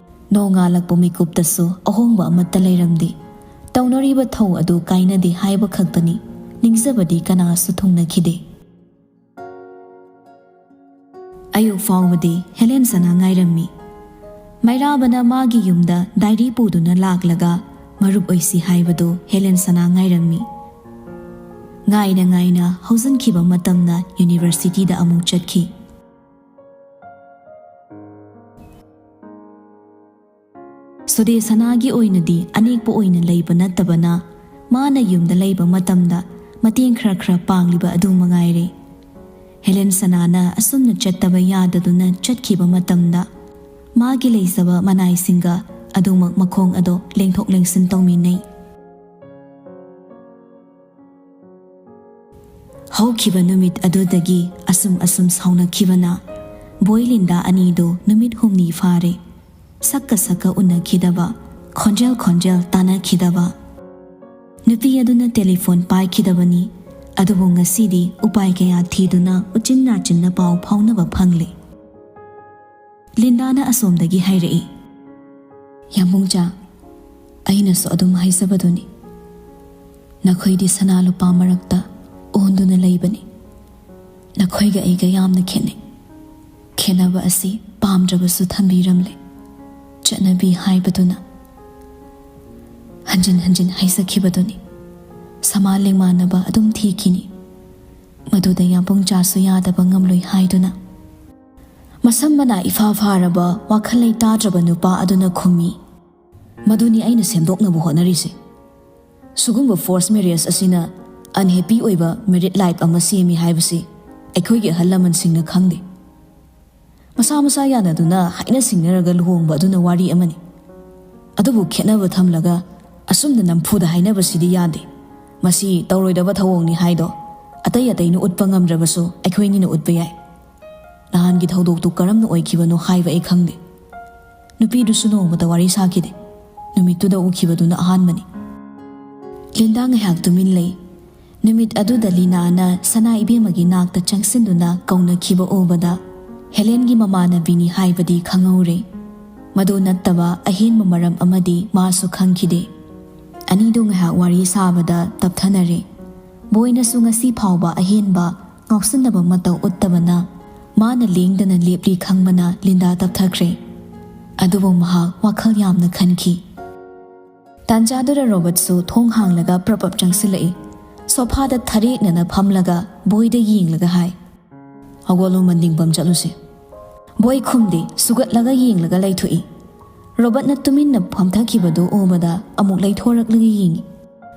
ꯅꯣꯡꯉꯥꯜꯂꯛꯄ ꯃꯤꯀꯨꯞꯇꯁꯨ ꯑꯍꯣꯡꯕ ꯑꯃꯠꯇ ꯂꯩꯔꯝꯗꯦ꯫ ꯇꯧꯅꯔꯤꯕ ꯊꯧ ꯑꯗꯨ ꯀꯥꯏꯅꯗꯦ ꯍꯥꯏꯕ ꯈꯛꯇꯅꯤ꯫ ꯅꯤꯡꯖꯕꯗꯤ ꯀꯅꯥꯁꯨ ꯊꯨꯡꯅꯈꯤꯗꯦ꯫ ꯑꯌꯨꯛ ꯐꯥꯎꯕꯗꯤ ꯍꯦꯂꯦꯟ ꯁꯅꯥ ꯉꯥꯏꯔꯝꯃꯤ꯫ ꯃꯩꯔꯥꯕꯅ ꯃꯥꯒꯤ ꯌꯨꯝꯗ ꯗꯥꯏꯔꯤ ꯄꯨꯗꯨꯅ ꯂꯥꯛꯂꯒ ꯃꯔꯨꯞ ꯑꯣꯏꯁꯤ ꯍꯥꯏꯕꯗꯨ ꯍꯦꯂꯦꯟ ꯁꯅꯥ ꯉꯥꯏꯔꯝꯃꯤ꯫ ꯉꯥꯏꯅ ꯉꯥꯏꯅ ꯍꯧꯖꯤꯟꯈꯤꯕ ꯃꯇꯝꯅ ꯌꯨꯅꯤꯚꯔꯁꯤꯇꯤꯗ ꯑꯃꯨꯛ ꯆꯠꯈꯤ꯫ ꯁꯨꯗꯦꯁꯅꯥꯒꯤ ꯑꯣꯏꯅꯗꯤ ꯑꯅꯦꯛꯄ ꯑꯣꯏꯅ ꯂꯩꯕ ꯅꯠꯇꯕꯅ ꯃꯥꯅ ꯌꯨꯝꯗ ꯂꯩꯕ ꯃꯇꯝꯗ ꯃꯇꯦꯡ ꯈꯔ ꯈꯔ ꯄꯥꯡꯂꯤꯕ ꯑꯗꯨ ꯃꯉꯥꯏꯔꯦ꯫ ꯍꯦꯂꯦꯟ ꯁꯅꯥꯅ ꯑꯁꯨꯝꯅ ꯆꯠꯇꯕ ꯌꯥꯗꯗꯨꯅ ꯆꯠꯈꯤꯕ ꯃꯇꯝꯗ, ꯃꯥꯒꯤ ꯂꯩꯖꯕ ꯃꯅꯥꯏꯁꯤꯡꯒ ꯑꯗꯨꯃꯛ ꯃꯈꯣꯡ ꯑꯗꯣ ꯂꯦꯡꯊꯣꯛ ꯂꯦꯡꯁꯤꯟ ꯇꯧꯃꯤꯟꯅꯩ꯫ ꯍꯧꯈꯤꯕ ꯅꯨꯃꯤꯠ ꯑꯗꯨꯗꯒꯤ ꯑꯁꯨꯝ ꯑꯁꯨꯝ ꯁꯥꯎꯅꯈꯤꯕꯅ ꯕꯣꯏ ꯂꯤꯟꯗꯥ ꯑꯅꯤꯗꯨ ꯅꯨꯃꯤꯠ ꯍꯨꯝꯅꯤ ꯐꯥꯔꯦ꯫ ꯁꯛꯀ ꯁꯛꯀ ꯎꯅꯈꯤꯗꯕ, ꯈꯣꯟꯖꯦꯜ ꯈꯣꯟꯖꯦꯜ ꯇꯥꯅꯈꯤꯗꯕ꯫ ꯅꯨꯄꯤ ꯑꯗꯨꯅ ꯇꯦꯂꯤꯐꯣꯟ ꯄꯥꯏꯈꯤꯗꯕꯅꯤ, ꯑꯗꯨꯕꯨ ꯉꯁꯤꯗꯤ ꯎꯄꯥꯏ ꯀꯌꯥ ꯊꯤꯗꯨꯅ ꯎꯆꯤꯟ ꯅꯥꯆꯤꯟꯅ ꯄꯥꯎ ꯐꯥꯎꯅꯕ ꯐꯪꯂꯦ꯫ ꯂꯤꯟꯗꯥꯅ ꯑꯁꯣꯝꯗꯒꯤ ꯍꯥꯏꯔꯛꯏ, "ꯌꯥꯝꯕꯨꯡꯆꯥ, ꯑꯩꯅꯁꯨ ꯑꯗꯨꯝ ꯍꯥꯏꯖꯕꯗꯨꯅꯤ, ꯅꯈꯣꯏꯗꯤ ꯁꯅꯥ ꯂꯨꯄꯥ ꯃꯔꯛꯇ ꯑꯣꯟꯗꯨꯅ ꯂꯩꯕꯅꯤ꯫ ꯅꯈꯣꯏꯒ ꯑꯩꯒ ꯌꯥꯝꯅ ꯈꯦꯠꯅꯩ꯫ ꯈꯦꯠꯅꯕ ꯑꯁꯤ ꯄꯥꯝꯗ꯭ꯔꯕꯁꯨ ꯊꯝꯕꯤꯔꯝꯂꯦ, ꯆꯠꯅꯕꯤ ꯍꯥꯏꯕꯗꯨꯅ ꯍꯟꯖꯤꯟ ꯍꯟꯖꯤꯟ ꯍꯥꯏꯖꯈꯤꯕꯗꯨꯅꯤ꯫ ꯁꯃꯥ ꯂꯦꯡꯃꯥꯟꯅꯕ ꯑꯗꯨꯝ ꯊꯤꯈꯤꯅꯤ꯫ ꯃꯗꯨꯗ ꯌꯥꯝꯕꯨꯡꯆꯥꯁꯨ ꯌꯥꯗꯕ ꯉꯝꯂꯣꯏ" ꯍꯥꯏꯗꯨꯅ꯫ ꯃꯁꯝ ꯃꯅꯥ ꯏꯐꯥ ꯐꯥꯔꯕ, ꯋꯥꯈꯜ ꯂꯩꯇꯥꯗ꯭ꯔꯕ ꯅꯨꯄꯥ ꯑꯗꯨꯅ ꯈꯨꯝꯃꯤ, "ꯃꯗꯨꯅꯤ ꯑꯩꯅ ꯁꯦꯝꯗꯣꯛꯅꯕ ꯍꯣꯠꯅꯔꯤꯁꯦ꯫ ꯁꯤꯒꯨꯝꯕ ꯐꯣꯔꯁ ꯃꯦꯔꯤꯌꯦꯖ ꯑꯁꯤꯅ ꯑꯟꯍꯦꯄꯤ ꯑꯣꯏꯕ ꯃꯦꯔꯤꯠ ꯂꯥꯏꯐ ꯑꯃ ꯁꯦꯝꯃꯤ ꯍꯥꯏꯕꯁꯤ ꯑꯩꯈꯣꯏꯒꯤ ꯑꯍꯜ ꯂꯃꯟꯁꯤꯡꯅ ꯈꯪꯗꯦ꯫ ꯃꯁꯥ ꯃꯁꯥ ꯌꯥꯅꯗꯨꯅ ꯍꯥꯏꯅ ꯁꯤꯡꯅꯔꯒ ꯂꯨꯍꯣꯡꯕ ꯑꯗꯨꯅ ꯋꯥꯔꯤ ꯑꯃꯅꯤ꯫ ꯑꯗꯨꯕꯨ ꯈꯦꯠꯅꯕ ꯊꯝꯂꯒ ꯑꯁꯨꯝꯅ ꯅꯝꯐꯨꯗ ꯍꯥꯏꯅꯕꯁꯤꯗꯤ ꯌꯥꯗꯦ꯫ ꯃꯁꯤ ꯇꯧꯔꯣꯏꯗꯕ ꯊꯧꯑꯣꯡꯅꯤ ꯍꯥꯏꯗꯣ ꯑꯇꯩ ꯑꯇꯩꯅ ꯎꯠꯄ ꯉꯝꯗ꯭ꯔꯕꯁꯨ ꯑꯩꯈꯣꯏꯅꯤꯅ ꯎꯠꯄ ꯌꯥꯏ꯫ ꯅꯍꯥꯟꯒꯤ ꯊꯧꯗꯣꯛꯇꯨ ꯀꯔꯝꯅ ꯑꯣꯏꯈꯤꯕꯅꯣ ꯍꯥꯏꯕ ꯑꯩ ꯈꯪꯗꯦ꯫ ꯅꯨꯄꯤꯗꯨꯁꯨ ꯅꯣꯡꯃꯇ ꯋꯥꯔꯤ ꯁꯥꯈꯤꯗꯦ꯫ ꯅꯨꯃꯤꯠꯇꯨꯗ ꯎꯈꯤꯕꯗꯨꯅ ꯑꯍꯥꯟꯕꯅꯤ꯫" ꯂꯤꯟꯗꯥ ꯉꯥꯏꯍꯥꯛ ꯇꯨꯃꯤꯟ ꯂꯩ꯫ ꯅꯨꯃꯤꯠ ꯑꯗꯨꯗ ꯂꯤꯅꯥꯅ ꯁꯅꯥ ꯏꯕꯦꯝꯃꯒꯤ ꯅꯥꯛꯇ ꯆꯪꯁꯤꯟꯗꯨꯅ ꯀꯧꯅꯈꯤꯕ ꯎꯕꯗ ꯍꯦꯂꯦꯟꯒꯤ ꯃꯃꯥꯟꯅꯕꯤꯅꯤ ꯍꯥꯏꯕꯗꯤ ꯈꯪꯍꯧꯔꯦ꯫ ꯃꯗꯨ ꯅꯠꯇꯕ ꯑꯍꯦꯟꯕ ꯃꯔꯝ ꯑꯃꯗꯤ ꯃꯥꯁꯨ ꯈꯪꯈꯤꯗꯦ꯫ ꯑꯅꯤꯗꯨ ꯉꯥꯏꯍꯥꯛ ꯋꯥꯔꯤ ꯁꯥꯕꯗ ꯇꯞꯊꯅꯔꯦ꯫ ꯕꯣꯏꯅꯁꯨ ꯉꯁꯤ ꯐꯥꯎꯕ ꯑꯍꯦꯟꯕ ꯉꯥꯎꯁꯤꯟꯅꯕ ꯃꯇꯧ ꯎꯠꯇꯕꯅ ꯃꯥꯅ ꯂꯦꯡꯗꯅ ꯂꯦꯞꯂꯤ ꯈꯪꯕꯅ ꯂꯤꯟꯗꯥ ꯇꯞꯊꯈ꯭ꯔꯦ꯫ ꯑꯗꯨꯕꯨ ꯃꯍꯥꯛ ꯋꯥꯈꯜ ꯌꯥꯝꯅ ꯈꯟꯈꯤ꯫ ꯇꯥꯟꯖꯥꯗꯨꯗ ꯔꯣꯕꯔꯠꯁꯨ ꯊꯣꯡ ꯍꯥꯡꯂꯒ ꯄ꯭ꯔꯞ ꯄ꯭ꯔꯞ ꯆꯪꯁꯤꯜꯂꯛꯏ꯫ ꯁꯣꯐꯥꯗ ꯊꯔꯦꯛꯅꯅ ꯐꯝꯂꯒ ꯕꯣꯏꯗ ꯌꯦꯡꯂꯒ ꯍꯥꯏ, "ꯍꯧꯒꯠꯂꯣ, ꯃꯟꯗꯤꯡꯐꯝ ꯆꯠꯂꯨꯁꯦ꯫" ꯕꯣꯏ ꯈꯨꯝꯗꯦ, ꯁꯨꯒꯠꯂꯒ ꯌꯦꯡꯂꯒ ꯂꯩꯊꯣꯛꯏ꯫ ꯔꯣꯕꯔꯠꯅ ꯇꯨꯃꯤꯟꯅ ꯐꯝꯊꯈꯤꯕꯗꯨ ꯎꯕꯗ ꯑꯃꯨꯛ ꯂꯩꯊꯣꯔꯛꯂꯒ ꯌꯦꯡꯏ꯫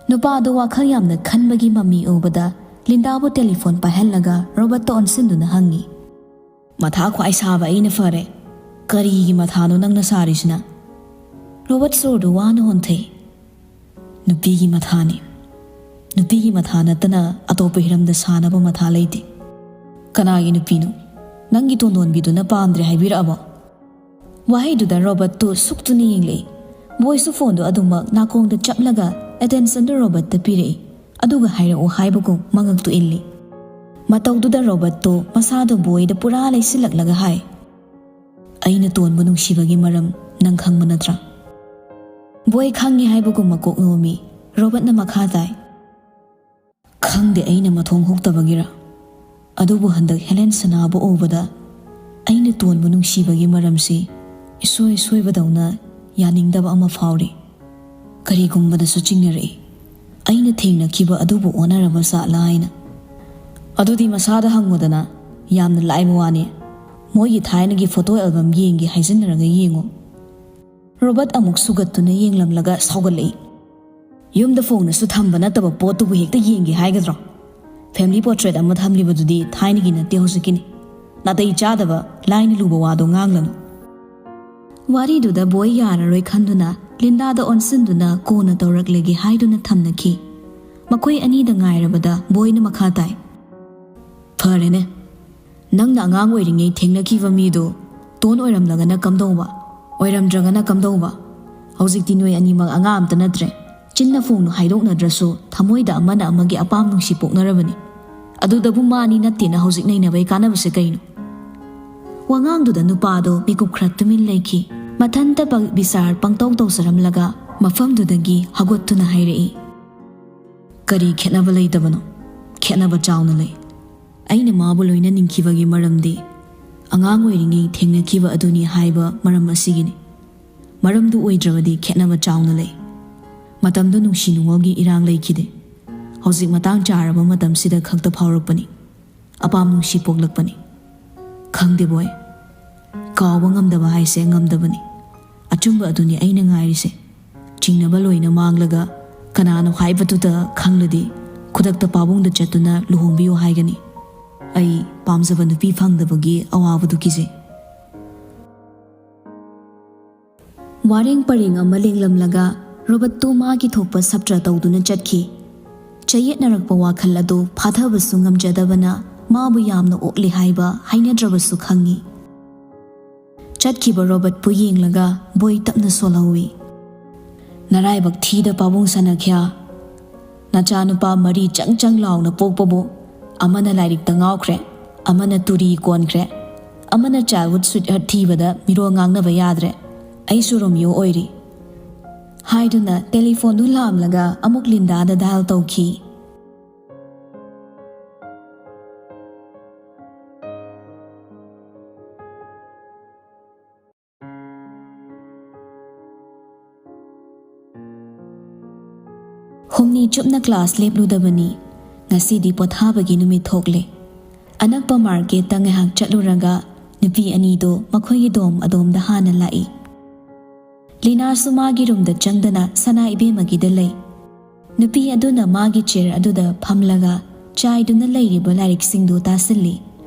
ꯅꯨꯄꯥ ꯑꯗꯨ ꯋꯥꯈꯜ ꯌꯥꯝꯅ ꯈꯟꯕꯒꯤ ꯃꯃꯤ ꯎꯕꯗ ꯂꯤꯟꯗꯥꯕꯨ ꯇꯦꯂꯤꯐꯣꯟ ꯄꯥꯏꯍꯜꯂꯒ ꯔꯣꯕꯔꯠꯇ ꯑꯣꯟꯁꯤꯟꯗꯨꯅ ꯍꯪꯉꯤ꯫ "ꯃꯊꯥ ꯈ꯭ꯋꯥꯏ ꯁꯥꯕ ꯑꯩꯅ ꯐꯔꯦ꯫ ꯀꯔꯤꯒꯤ ꯃꯊꯥꯅꯣ ꯅꯪꯅ ꯁꯥꯔꯤꯁꯤꯅ?" ꯔꯣꯕꯔꯠ ꯁꯣꯔꯗꯨ ꯋꯥꯅ ꯍꯣꯟꯊꯩ꯫ "ꯅꯨꯄꯤꯒꯤ ꯃꯊꯥꯅꯤ꯫ ꯅꯨꯄꯤꯒꯤ ꯃꯊꯥ ꯅꯠꯇꯅ ꯑꯇꯣꯞꯄ ꯍꯤꯔꯝꯗ ꯁꯥꯅꯕ ꯃꯊꯥ ꯂꯩꯇꯦ꯫" "ꯀꯅꯥꯒꯤ ꯅꯨꯄꯤꯅꯣ? ꯅꯪꯒꯤ ꯇꯣꯟꯗꯣꯟꯕꯤꯗꯨꯅ ꯄꯥꯝꯗ꯭ꯔꯦ ꯍꯥꯏꯕꯤꯔꯛꯑꯕꯣ?" ꯋꯥꯍꯩꯗꯨꯗ ꯔꯣꯕꯔꯠꯇꯨ ꯁꯨꯛꯇꯨꯅ ꯌꯦꯡꯂꯛꯏ꯫ ꯕꯣꯏꯁꯨ ꯐꯣꯟꯗꯨ ꯑꯗꯨꯃꯛ ꯅꯥꯀꯣꯡꯗ ꯆꯞꯂꯒ ꯑꯦꯇꯦꯟꯁꯟꯗꯨ ꯔꯣꯕꯔꯠꯇ ꯄꯤꯔꯛꯏ꯫ ꯑꯗꯨꯒ ꯍꯥꯏꯔꯛꯑꯣ ꯍꯥꯏꯕꯒꯨꯝ ꯃꯉꯛꯇꯨ ꯏꯜꯂꯤ꯫ ꯃꯇꯧꯗꯨꯗ ꯔꯣꯕꯔꯠꯇꯨ ꯃꯁꯥꯗꯨ ꯕꯣꯏꯗ ꯄꯨꯔꯥ ꯂꯩꯁꯤꯜꯂꯛꯂꯒ ꯍꯥꯏ, "ꯑꯩꯅ ꯇꯣꯟꯕꯨ ꯅꯨꯡꯁꯤꯕꯒꯤ ꯃꯔꯝ ꯅꯪ ꯈꯪꯕ ꯅꯠꯇ꯭ꯔꯥ?" ꯕꯣꯏ ꯈꯪꯉꯤ ꯍꯥꯏꯕꯒꯨꯝ ꯃꯀꯣꯛ ꯅꯣꯝꯃꯤ꯫ ꯔꯣꯕꯔꯠꯅ ꯃꯈꯥ ꯇꯥꯏ, "ꯈꯪꯗꯦ ꯑꯩꯅ ꯃꯊꯣꯡ ꯍꯨꯛꯇꯕꯒꯤꯔ, ꯑꯗꯨꯕꯨ ꯍꯟꯗꯛ ꯍꯦꯂꯦꯟ ꯁꯅꯥꯕꯨ ꯎꯕꯗ ꯑꯩꯅ ꯇꯣꯟꯕꯨ ꯅꯨꯡꯁꯤꯕꯒꯤ ꯃꯔꯝꯁꯤ ꯏꯁꯣꯏ ꯁꯣꯏꯕꯗꯧꯅ ꯌꯥꯅꯤꯡꯗꯕ ꯑꯃ ꯐꯥꯎꯔꯤ꯫ ꯀꯔꯤꯒꯨꯝꯕꯗꯁꯨ ꯆꯤꯡꯅꯔꯛꯏ, ꯑꯩꯅ ꯊꯦꯡꯅꯈꯤꯕ ꯑꯗꯨꯕꯨ ꯑꯣꯟꯅꯔꯕ ꯖꯥꯠꯂꯥ ꯍꯥꯏꯅ꯫ ꯑꯗꯨꯗꯤ ꯃꯁꯥꯗ ꯍꯪꯉꯨꯗꯅ, ꯌꯥꯝꯅ ꯂꯥꯏꯕ ꯋꯥꯅꯤ꯫ ꯃꯣꯏꯒꯤ ꯊꯥꯏꯅꯒꯤ ꯐꯣꯇꯣ ꯑꯦꯜꯕꯝ ꯌꯦꯡꯒꯦ ꯍꯥꯏꯖꯤꯟꯅꯔꯒ ꯌꯦꯡꯉꯨ꯫" ꯔꯣꯕꯔꯠ ꯑꯃꯨꯛ ꯁꯨꯒꯠꯇꯨꯅ ꯌꯦꯡꯂꯝꯂꯒ ꯁꯥꯎꯒꯠꯂꯛꯏ꯫ "ꯌꯨꯝꯗ ꯐꯣꯡꯅꯁꯨ ꯊꯝꯕ ꯅꯠꯇꯕ ꯄꯣꯠꯇꯨꯕꯨ ꯍꯦꯛꯇ ꯌꯦꯡꯒꯦ ꯍꯥꯏꯒꯗ꯭ꯔꯣ? ꯐꯦꯃꯤꯂꯤ ꯄꯣꯔꯇ꯭ꯔꯦꯠ ꯑꯃ ꯊꯝꯂꯤꯕꯗꯨꯗꯤ ꯊꯥꯏꯅꯒꯤ ꯅꯠꯇꯦ, ꯍꯧꯖꯤꯛꯀꯤꯅꯤ꯫ ꯅꯥꯇꯩ ꯆꯥꯗꯕ, ꯂꯥꯏꯅ ꯂꯨꯕ ꯋꯥꯗꯣ ꯉꯥꯡꯂꯅꯨ꯫" ꯋꯥꯔꯤꯗꯨꯗ ꯕꯣꯏ ꯌꯥꯔꯔꯣꯏ ꯈꯟꯗꯨꯅ ꯂꯤꯟꯗꯥꯗ ꯑꯣꯟꯁꯤꯟꯗꯨꯅ ꯀꯣꯟꯅ ꯇꯧꯔꯛꯂꯒꯦ ꯍꯥꯏꯗꯨꯅ ꯊꯝꯅꯈꯤ꯫ ꯃꯈꯣꯏ ꯑꯅꯤꯗ ꯉꯥꯏꯔꯕꯗ ꯕꯣꯏꯅ ꯃꯈꯥ ꯇꯥꯏ, "ꯐꯔꯦꯅꯦ, ꯅꯪꯅ ꯑꯉꯥꯡ ꯑꯣꯏꯔꯤꯉꯩ ꯊꯦꯡꯅꯈꯤꯕ ꯃꯤꯗꯨ ꯇꯣꯟ ꯑꯣꯏꯔꯝꯂꯒꯅ ꯀꯝꯗꯧꯕ? ꯑꯣꯏꯔꯝꯗ꯭ꯔꯒꯅ ꯀꯝꯗꯧꯕ? ꯍꯧꯖꯤꯛꯇꯤ ꯅꯣꯏ ꯑꯅꯤꯃꯛ ꯑꯉꯥꯡ ꯑꯝꯇ ꯅꯠꯇ꯭ꯔꯦ꯫ ꯆꯤꯟꯅ ꯐꯣꯡꯅ ꯍꯥꯏꯗꯣꯛꯅꯗ꯭ꯔꯁꯨ ꯊꯃꯣꯏꯗ ꯑꯃꯅ ꯑꯃꯒꯤ ꯑꯄꯥꯝ ꯅꯨꯡꯁꯤ ꯄꯣꯛꯅꯔꯕꯅꯤ꯫ ꯑꯗꯨꯗꯕꯨ ꯃꯥꯅꯤ ꯅꯠꯇꯦꯅ ꯍꯧꯖꯤꯛ ꯅꯩꯅꯕꯩ ꯀꯥꯟꯅꯕꯁꯦ ꯀꯩꯅꯣ?" ꯋꯥꯉꯥꯡꯗꯨꯗ ꯅꯨꯄꯥꯗꯣ ꯃꯤꯀꯨꯞ ꯈꯔ ꯇꯨꯃꯤꯟ ꯂꯩꯈꯤ꯫ ꯃꯊꯟꯇ ꯄ-, ꯕꯤꯆꯥꯔ ꯄꯪꯇꯧ ꯇꯧꯖꯔꯝꯂꯒ ꯃꯐꯝꯗꯨꯗꯒꯤ ꯍꯧꯒꯠꯇꯨꯅ ꯍꯥꯏꯔꯛꯏ, "ꯀꯔꯤ ꯈꯦꯠꯅꯕ ꯂꯩꯇꯕꯅꯣ? ꯈꯦꯠꯅꯕ ꯆꯥꯎꯅ ꯂꯩ꯫ ꯑꯩꯅ ꯃꯥꯕꯨ ꯂꯣꯏꯅꯅꯤꯡꯈꯤꯕꯒꯤ ꯃꯔꯝꯗꯤ ꯑꯉꯥꯡ ꯑꯣꯏꯔꯤꯉꯩ ꯊꯦꯡꯅꯈꯤꯕ ꯑꯗꯨꯅꯤ ꯍꯥꯏꯕ ꯃꯔꯝ ꯑꯁꯤꯒꯤꯅꯤ꯫ ꯃꯔꯝꯗꯨ ꯑꯣꯏꯗ꯭ꯔꯕꯗꯤ ꯈꯦꯠꯅꯕ ꯆꯥꯎꯅ ꯂꯩ꯫ ꯃꯇꯝꯗꯨ ꯅꯨꯡꯁꯤ ꯅꯨꯡꯉꯣꯜꯒꯤ ꯏꯔꯥꯡ ꯂꯩꯈꯤꯗꯦ꯫ ꯍꯧꯖꯤꯛ ꯃꯇꯥꯡ ꯆꯥꯔꯕ ꯃꯇꯝꯁꯤꯗ ꯈꯛꯇ ꯐꯥꯎꯔꯛꯄꯅꯤ꯫ ꯑꯄꯥꯝ ꯅꯨꯡꯁꯤ ꯄꯣꯛꯂꯛꯄꯅꯤ꯫ ꯈꯪꯗꯦ ꯕꯣꯏ, ꯀꯥꯎꯕ ꯉꯝꯗꯕ ꯍꯥꯏꯁꯦ ꯉꯝꯗꯕꯅꯤ꯫ ꯑꯆꯨꯝꯕ ꯑꯗꯨꯅꯤ ꯑꯩꯅ ꯉꯥꯏꯔꯤꯁꯦ꯫ ꯆꯤꯡꯅꯕ ꯂꯣꯏꯅ ꯃꯥꯡꯂꯒ ꯀꯅꯥꯅꯣ ꯍꯥꯏꯕꯗꯨꯗ ꯈꯪꯂꯗꯤ ꯈꯨꯗꯛꯇ ꯄꯥꯕꯨꯡꯗ ꯆꯠꯇꯨꯅ ꯂꯨꯍꯣꯡꯕꯤꯌꯨ ꯍꯥꯏꯒꯅꯤ꯫ ꯑꯩ ꯄꯥꯝꯖꯕ ꯅꯨꯄꯤ ꯐꯪꯗꯕꯒꯤ ꯑꯋꯥꯕꯗꯨ ꯀꯤꯖꯩ꯫ ꯋꯥꯔꯦꯡ ꯄꯔꯦꯡ ꯑꯃ ꯂꯦꯡꯂꯝꯂꯒ ꯔꯣꯕꯔꯠꯇꯨ ꯃꯥꯒꯤ ꯊꯣꯛꯄ ꯁꯞꯇ꯭ꯔ ꯇꯧꯗꯨꯅ ꯆꯠꯈꯤ꯫ ꯆꯌꯦꯠꯅꯔꯛꯄ ꯋꯥꯈꯜ ꯑꯗꯨ ꯐꯥꯊꯕꯁꯨ ꯉꯝꯖꯗꯕꯅ ꯃꯥꯕꯨ ꯌꯥꯝꯅ ꯑꯣꯛꯂꯤ ꯍꯥꯏꯕ ꯍꯥꯏꯅꯗ꯭ꯔꯕꯁꯨ ꯈꯪꯉꯤ꯫ ꯆꯠꯈꯤꯕ ꯔꯣꯕꯔꯠꯄꯨ ꯌꯦꯡꯂꯒ ꯕꯣꯏ ꯇꯞꯅ ꯁꯣꯜꯍꯧꯏ꯫ "ꯅꯔꯥꯏꯕꯛ ꯊꯤꯗ ꯄꯥꯕꯨꯡ ꯁꯅꯥꯈ꯭ꯌꯥ, ꯅꯆꯥꯅꯨꯄꯥ ꯃꯔꯤ ꯆꯪ ꯆꯪ ꯂꯥꯎꯅ ꯄꯣꯛꯄꯕꯨ ꯑꯃꯅ ꯂꯥꯏꯔꯤꯛꯇ ꯉꯥꯎꯈ꯭ꯔꯦ, ꯑꯃꯅ ꯇꯨꯔꯤ ꯀꯣꯟꯈ꯭ꯔꯦ, ꯑꯃꯅ childhood sweetheart ꯊꯤꯕꯗ ꯃꯤꯔꯣꯜ ꯉꯥꯡꯅꯕ ꯌꯥꯗ꯭ꯔꯦ꯫ ꯑꯩꯁꯨ ꯔꯣꯃꯤꯌꯣ ꯑꯣꯏꯔꯤ" ꯍꯥꯏꯗꯨꯅ ꯇꯦꯂꯤꯐꯣꯟꯗꯨ ꯂꯥꯝꯂꯒ ꯑꯃꯨꯛ ꯂꯤꯟꯗꯥꯗ dial ꯇꯧꯈꯤ꯫ ꯍꯨꯝꯅꯤ ꯆꯨꯞꯅ class ꯂꯦꯞꯂꯨꯗꯕꯅꯤ꯫ ꯉꯁꯤꯗꯤ ꯄꯣꯊꯥꯕꯒꯤ ꯅꯨꯃꯤꯠ ꯊꯣꯛꯂꯦ꯫ ꯑꯅꯛꯄ marketꯇ ꯉꯥꯏꯍꯥꯛ ꯆꯠꯂꯨꯔꯒ ꯅꯨꯄꯤ ꯑꯅꯤꯗꯨ ꯃꯈꯣꯏꯒꯤ dorm ꯑꯗꯣꯝꯗ ꯍꯥꯟꯅ ꯂꯥꯛꯏ꯫ ꯂꯤꯅꯥꯁꯨ ꯃꯥꯒꯤ roomꯗ ꯆꯪꯗꯅ ꯁꯅꯥ ꯏꯕꯦꯝꯃꯒꯤꯗ ꯂꯩ꯫ ꯅꯨꯄꯤ ꯑꯗꯨꯅ ꯃꯥꯒꯤ chair ꯑꯗꯨꯗ ꯐꯝꯂꯒ ꯆꯥꯏꯗꯨꯅ ꯂꯩꯔꯤꯕ ꯂꯥꯏꯔꯤꯛꯁꯤꯡꯗꯨ ꯇꯥꯁꯤꯜꯂꯤ꯫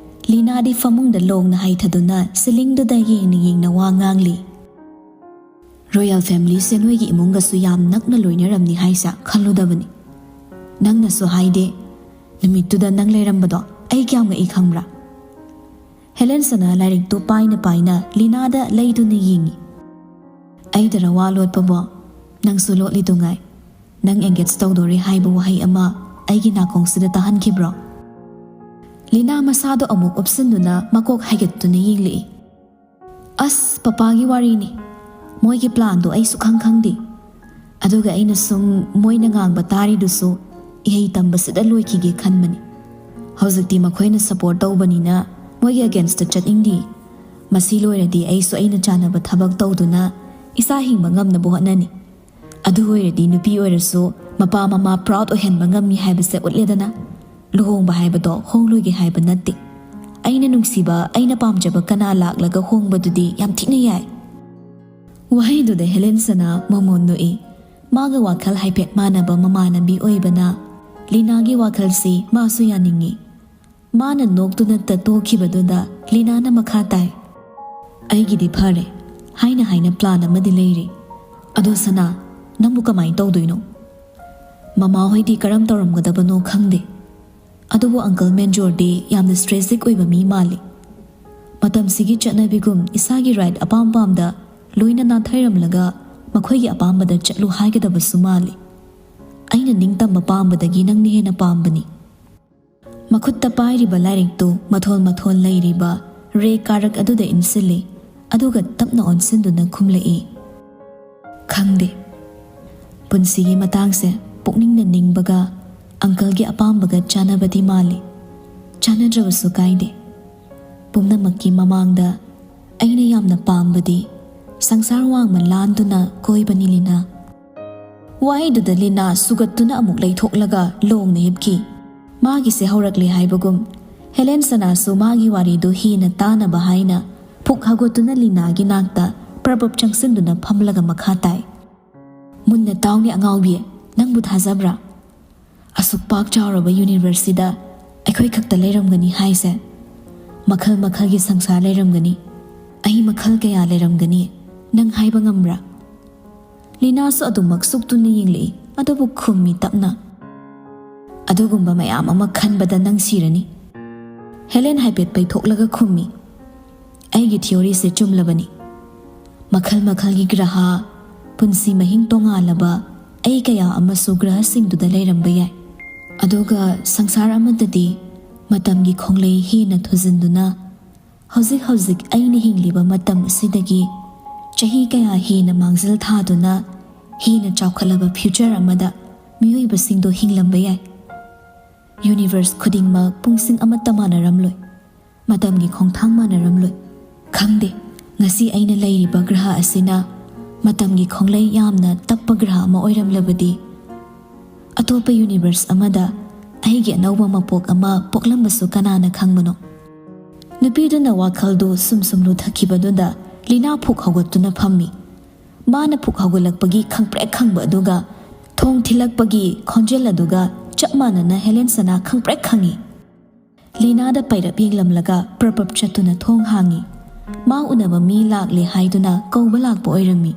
ꯂꯤꯅꯥꯗꯤ ꯐꯃꯨꯡꯗ ꯂꯣꯡꯅ ꯍꯩꯊꯗꯨꯅ ceilingꯗꯨꯗ ꯌꯦꯡꯅ ꯌꯦꯡꯅ ꯋꯥ ꯉꯥꯡꯂꯤ꯫ "Royal familyꯁꯦ ꯅꯣꯏꯒꯤ ꯏꯃꯨꯡꯒꯁꯨ ꯌꯥꯝ ꯅꯛꯅ ꯂꯣꯏꯅꯔꯝꯅꯤ ꯍꯥꯏꯁꯦ ꯈꯜꯂꯨꯗꯕꯅꯤ꯫ ꯅꯪꯅꯁꯨ ꯍꯥꯏꯗꯦ꯫ ꯅꯨꯃꯤꯠꯇꯨꯗ ꯅꯪ ꯂꯩꯔꯝꯕꯗꯣ ꯑꯩ ꯀꯌꯥꯝ ꯉꯛꯏ ꯈꯪꯕ꯭ꯔꯥ?" ꯍꯦꯂꯦꯟꯁꯅ ꯂꯥꯏꯔꯤꯛꯇꯨ ꯄꯥꯏꯅ ꯄꯥꯏꯅ ꯂꯤꯅꯥꯗ ꯂꯩꯗꯨꯅ ꯌꯦꯡꯉꯤ꯫ "ꯑꯩꯗꯔ ꯋꯥ ꯂꯣꯠꯄꯕꯣ? ꯅꯪꯁꯨ ꯂꯣꯠꯂꯤꯗꯨꯉꯥꯏ꯫ ꯅꯪ engage ꯇꯧꯗꯣꯔꯦ ꯍꯥꯏꯕ ꯋꯥꯍꯩ ꯑꯃ ꯑꯩꯒꯤ ꯅꯥꯀꯣꯡꯁꯤꯗ ꯇꯥꯍꯟꯈꯤꯕ꯭ꯔꯣ?" ꯂꯤꯅꯥ ꯃꯁꯥꯗꯣ ꯑꯃꯨꯛ ꯎꯞꯁꯤꯟꯗꯨꯅ ꯃꯀꯣꯛ ꯍꯥꯏꯒꯠꯇꯨꯅ ꯌꯦꯡꯂꯛꯏ꯫ "ꯑꯁ, ꯄꯄꯥꯒꯤ ꯋꯥꯔꯤꯅꯤ꯫ ꯃꯣꯏꯒꯤ planꯗꯣ ꯑꯩ ꯁꯨꯈꯪ ꯈꯪꯗꯦ꯫ ꯑꯗꯨꯒ ꯑꯩꯅ ꯁꯨꯝ ꯃꯣꯏꯅ ꯉꯥꯡꯕ ꯇꯥꯔꯤꯗꯨꯁꯨ ꯏꯍꯩ ꯇꯝꯕꯁꯤꯗ ꯂꯣꯏꯈꯤꯒꯦ ꯈꯟꯕꯅꯤ꯫ ꯍꯧꯖꯤꯛꯇꯤ ꯃꯈꯣꯏꯅ support ꯇꯧꯕꯅꯤꯅ ꯃꯣꯏꯒꯤ againstꯇ ꯆꯠꯅꯤꯡꯗꯦ꯫ ꯃꯁꯤ ꯂꯣꯏꯔꯗꯤ ꯑꯩꯁꯨ ꯑꯩꯅ ꯆꯥꯟꯅꯕ ꯊꯕꯛ ꯇꯧꯗꯨꯅ ꯏꯁꯥ ꯍꯤꯡꯕ ꯉꯝꯅꯕ ꯍꯣꯠꯅꯅꯤ꯫ ꯑꯗꯨ ꯑꯣꯏꯔꯗꯤ ꯅꯨꯄꯤ ꯑꯣꯏꯔꯁꯨ ꯃꯄꯥ ꯃꯃꯥ proud ꯑꯣꯏꯍꯟꯕ ꯉꯝꯃꯤ ꯍꯥꯏꯕꯁꯦ ꯎꯠꯂꯦꯗꯅ꯫ ꯂꯨꯍꯣꯡꯕ ꯍꯥꯏꯕꯗꯣ ꯍꯣꯡꯂꯣꯏꯒꯦ ꯍꯥꯏꯕ ꯅꯠꯇꯦ꯫ ꯑꯩꯅ ꯅꯨꯡꯁꯤꯕ, ꯑꯩꯅ ꯄꯥꯝꯖꯕ ꯀꯅꯥ ꯂꯥꯛꯂꯒ ꯍꯣꯡꯕꯗꯨꯗꯤ ꯌꯥꯝ ꯊꯤꯅ ꯌꯥꯏ꯫" ꯋꯥꯍꯩꯗꯨꯗ ꯍꯦꯂꯦꯟꯁꯅ ꯃꯃꯣꯟ ꯅꯣꯛꯏ꯫ ꯃꯥꯒ ꯋꯥꯈꯜ ꯍꯥꯏꯐꯦꯠ ꯃꯥꯟꯅꯕ ꯃꯃꯥꯟꯅꯕꯤ ꯑꯣꯏꯕꯅ ꯂꯤꯅꯥꯒꯤ ꯋꯥꯈꯜꯁꯤ ꯃꯥꯁꯨ ꯌꯥꯅꯤꯡꯉꯤ꯫ ꯃꯥꯅ ꯅꯣꯛꯇꯨꯅꯇ ꯇꯣꯛꯈꯤꯕꯗꯨꯗ ꯂꯤꯅꯥꯅ ꯃꯈꯥ ꯇꯥꯏ, "ꯑꯩꯒꯤꯗꯤ ꯐꯔꯦ, ꯍꯥꯏꯅ ꯍꯥꯏꯅ ꯄ꯭ꯂꯥꯟ ꯑꯃꯗꯤ ꯂꯩꯔꯤ꯫ ꯑꯗꯣ ꯁꯅꯥ, ꯅꯪꯕꯨ ꯀꯃꯥꯏꯅ ꯇꯧꯗꯣꯏꯅꯣ? ꯃꯃꯥ ꯍꯣꯏꯗꯤ ꯀꯔꯝ ꯇꯧꯔꯝꯒꯗꯕꯅꯣ ꯈꯪꯗꯦ꯫ ꯑꯗꯨꯕꯨ ꯑꯪꯀꯜ ꯃꯦꯟꯖꯣꯔꯗꯤ ꯌꯥꯝꯅ ꯁ꯭ꯇ꯭ꯔꯦꯁꯤꯛ ꯑꯣꯏꯕ ꯃꯤ ꯃꯥꯜꯂꯤ꯫ ꯃꯇꯝꯁꯤꯒꯤ ꯆꯠꯅꯕꯤꯒꯨꯝ ꯏꯁꯥꯒꯤ ꯔꯥꯏꯠ ꯑꯄꯥꯝ ꯄꯥꯝꯗ ꯂꯣꯏꯅ ꯅꯥꯊꯩꯔꯝꯂꯒ ꯃꯈꯣꯏꯒꯤ ꯑꯄꯥꯝꯕꯗ ꯆꯠꯂꯨ ꯍꯥꯏꯒꯗꯕꯁꯨ ꯃꯥꯜꯂꯤ꯫ ꯑꯩꯅ ꯅꯤꯡꯇꯝꯕ ꯄꯥꯝꯕꯗꯒꯤ ꯅꯪꯅ ꯍꯦꯟꯅ ꯄꯥꯝꯕꯅꯤ꯫" ꯃꯈꯨꯠꯇ ꯄꯥꯏꯔꯤꯕ ꯂꯥꯏꯔꯤꯛꯇꯨ ꯃꯊꯣꯜ ꯃꯊꯣꯜ ꯂꯩꯔꯤꯕ ꯔꯦ ꯀꯥꯔꯛ ꯑꯗꯨꯗ ꯏꯟꯁꯤꯜꯂꯤ, ꯑꯗꯨꯒ ꯇꯞꯅ ꯑꯣꯟꯁꯤꯟꯗꯨꯅ ꯈꯨꯝꯂꯛꯏ, "ꯈꯪꯗꯦ꯫ ꯄꯨꯟꯁꯤꯒꯤ ꯃꯇꯥꯡꯁꯦ ꯄꯨꯛꯅꯤꯡꯅ ꯅꯤꯡꯕꯒ ꯑꯪꯀꯜꯒꯤ ꯑꯄꯥꯝꯕꯒ ꯆꯥꯟꯅꯕꯗꯤ ꯃꯥꯜꯂꯤ꯫ ꯆꯥꯟꯅꯗ꯭ꯔꯕꯁꯨ ꯀꯥꯏꯗꯦ꯫ ꯄꯨꯝꯅꯃꯛꯀꯤ ꯃꯃꯥꯡꯗ ꯑꯩꯅ ꯌꯥꯝꯅ ꯄꯥꯝꯕꯗꯤ ꯁꯪꯁꯥꯔ ꯋꯥꯡꯃ ꯂꯥꯟꯗꯨꯅ ꯀꯣꯏꯕꯅꯤ, ꯂꯤꯅꯥ꯫" ꯋꯥꯍꯩꯗꯨꯗ ꯂꯤꯅꯥ ꯁꯨꯒꯠꯇꯨꯅ ꯑꯃꯨꯛ ꯂꯩꯊꯣꯛꯂꯒ ꯂꯣꯡꯅ ꯍꯤꯞꯈꯤ꯫ ꯃꯥꯒꯤꯁꯦ ꯍꯧꯔꯛꯂꯦ ꯍꯥꯏꯕꯒꯨꯝ, ꯍꯦꯂꯦꯟ ꯁꯅꯥꯁꯨ ꯃꯥꯒꯤ ꯋꯥꯔꯤꯗꯨ ꯍꯦꯟꯅ ꯇꯥꯅꯕ ꯍꯥꯏꯅ ꯄꯨꯛ ꯍꯧꯒꯠꯇꯨꯅ ꯂꯤꯅꯥꯒꯤ ꯅꯥꯛꯇ ꯄ꯭ꯔꯕꯞ ꯆꯪꯁꯤꯟꯗꯨꯅ ꯐꯝꯂꯒ ꯃꯈꯥ ꯇꯥꯏ, "ꯃꯨꯟꯅ ꯇꯥꯎꯅꯦ ꯑꯉꯥꯎꯕꯤ, ꯅꯪꯕꯨ ꯊꯥꯖꯕ꯭ꯔꯥ? ꯑꯁꯨꯛ ꯄꯥꯛ ꯆꯥꯎꯔꯕ ꯌꯨꯅꯤꯚꯔꯁꯁꯤꯗ ꯑꯩꯈꯣꯏ ꯈꯛꯇ ꯂꯩꯔꯝꯒꯅꯤ ꯍꯥꯏꯁꯦ? ꯃꯈꯜ ꯃꯈꯜꯒꯤ ꯁꯪꯁꯥꯔ ꯂꯩꯔꯝꯒꯅꯤ꯫ ꯑꯩ ꯃꯈꯜ ꯀꯌꯥ ꯂꯩꯔꯝꯒꯅꯤ, ꯅꯪ ꯍꯥꯏꯕ ꯉꯝꯕ꯭ꯔꯥ?" ꯂꯤꯅꯥꯁꯨ ꯑꯗꯨꯃꯛ ꯁꯨꯛꯇꯨꯅ ꯌꯦꯡꯂꯛꯏ, ꯑꯗꯨꯕꯨ ꯈꯨꯝꯃꯤ ꯇꯞꯅ꯫ "ꯑꯗꯨꯒꯨꯝꯕ ꯃꯌꯥꯝ ꯑꯃ ꯈꯟꯕꯗ ꯅꯪ ꯁꯤꯔꯅꯤ꯫" ꯍꯦꯂꯦꯟ ꯍꯥꯏꯐꯦꯠ ꯄꯩꯊꯣꯛꯂꯒ ꯈꯨꯝꯃꯤ, "ꯑꯩꯒꯤ ꯊꯤꯑꯣꯔꯤꯁꯦ ꯆꯨꯝꯂꯕꯅꯤ꯫ ꯃꯈꯜ ꯃꯈꯜꯒꯤ ꯒ꯭ꯔꯍ, ꯄꯨꯟꯁꯤ ꯃꯍꯤꯡ ꯇꯣꯉꯥꯜꯂꯕ ꯑꯩ ꯀꯌꯥ ꯑꯃꯁꯨ ꯒ꯭ꯔꯍꯁꯤꯡꯗꯨꯗ ꯂꯩꯔꯝꯕ ꯌꯥꯏ꯫ ꯑꯗꯨꯒ ꯁꯪꯁꯥꯔ ꯑꯃꯗꯗꯤ ꯃꯇꯝꯒꯤ ꯈꯣꯡꯂꯩ ꯍꯦꯟꯅ ꯊꯨꯖꯤꯟꯗꯨꯅ ꯍꯧꯖꯤꯛ ꯍꯧꯖꯤꯛ ꯑꯩꯅ ꯍꯤꯡꯂꯤꯕ ꯃꯇꯝ ꯑꯁꯤꯗꯒꯤ ꯆꯍꯤ ꯀꯌꯥ ꯍꯦꯟꯅ ꯃꯥꯡꯖꯤꯜ ꯊꯥꯗꯨꯅ ꯍꯦꯟꯅ ꯆꯥꯎꯈꯠꯂꯕ ꯐ꯭ꯌꯨꯆꯔ ꯑꯃꯗ ꯃꯤꯑꯣꯏꯕꯁꯤꯡꯗꯣ ꯍꯤꯡꯂꯝꯕ ꯌꯥꯏ꯫ ꯌꯨꯅꯤꯚꯔꯁ ꯈꯨꯗꯤꯡꯃꯛ ꯄꯨꯡꯁꯤꯡ ꯑꯃꯠꯇ ꯃꯥꯟꯅꯔꯝꯂꯣꯏ, ꯃꯇꯝꯒꯤ ꯈꯣꯡꯊꯥꯡ ꯃꯥꯟꯅꯔꯝꯂꯣꯏ꯫ ꯈꯪꯗꯦ, ꯉꯁꯤ ꯑꯩꯅ ꯂꯩꯔꯤꯕ ꯒ꯭ꯔꯍ ꯑꯁꯤꯅ ꯃꯇꯝꯒꯤ ꯈꯣꯡꯂꯩ ꯌꯥꯝꯅ ꯇꯞꯄ ꯒ꯭ꯔꯍ ꯑꯃ ꯑꯣꯏꯔꯝꯂꯕꯗꯤ, ꯑꯇꯣꯞꯄ ꯌꯨꯅꯤꯚꯔꯁ ꯑꯃꯗ ꯑꯩꯒꯤ ꯑꯅꯧꯕ ꯃꯄꯣꯛ ꯑꯃ ꯄꯣꯛꯂꯝꯕꯁꯨ ꯀꯅꯥꯅ ꯈꯪꯕꯅꯣ?" ꯅꯨꯄꯤꯗꯨꯅ ꯋꯥꯈꯜꯗꯨ ꯁꯨꯝ ꯁꯨꯝ ꯂꯨꯊꯈꯤꯕꯗꯨꯗ ꯂꯤꯅꯥ ꯐꯨꯛ ꯍꯧꯒꯠꯇꯨꯅ ꯐꯝꯃꯤ꯫ ꯃꯥꯅ ꯐꯨꯛ ꯍꯧꯒꯠꯂꯛꯄꯒꯤ ꯈꯪꯄ꯭ꯔꯦꯛ ꯈꯪꯕ ꯑꯗꯨꯒ ꯊꯣꯡ ꯊꯤꯜꯂꯛꯄꯒꯤ ꯈꯣꯟꯖꯦꯜ ꯑꯗꯨꯒ ꯆꯞ ꯃꯥꯟꯅꯅ ꯍꯦꯂꯦꯟ ꯁꯅꯥ ꯈꯪꯄ꯭ꯔꯦꯛ ꯈꯪꯉꯤ꯫ ꯂꯤꯅꯥꯗ ꯄꯩꯔꯞ ꯌꯦꯡꯂꯝꯂꯒ ꯄ꯭ꯔꯞ ꯄ꯭ꯔꯞ ꯆꯠꯇꯨꯅ ꯊꯣꯡ ꯍꯥꯡꯉꯤ꯫ ꯃꯥ ꯎꯅꯕ ꯃꯤ ꯂꯥꯛꯂꯦ ꯍꯥꯏꯗꯨꯅ ꯀꯧꯕ ꯂꯥꯛꯄ ꯑꯣꯏꯔꯝꯃꯤ꯫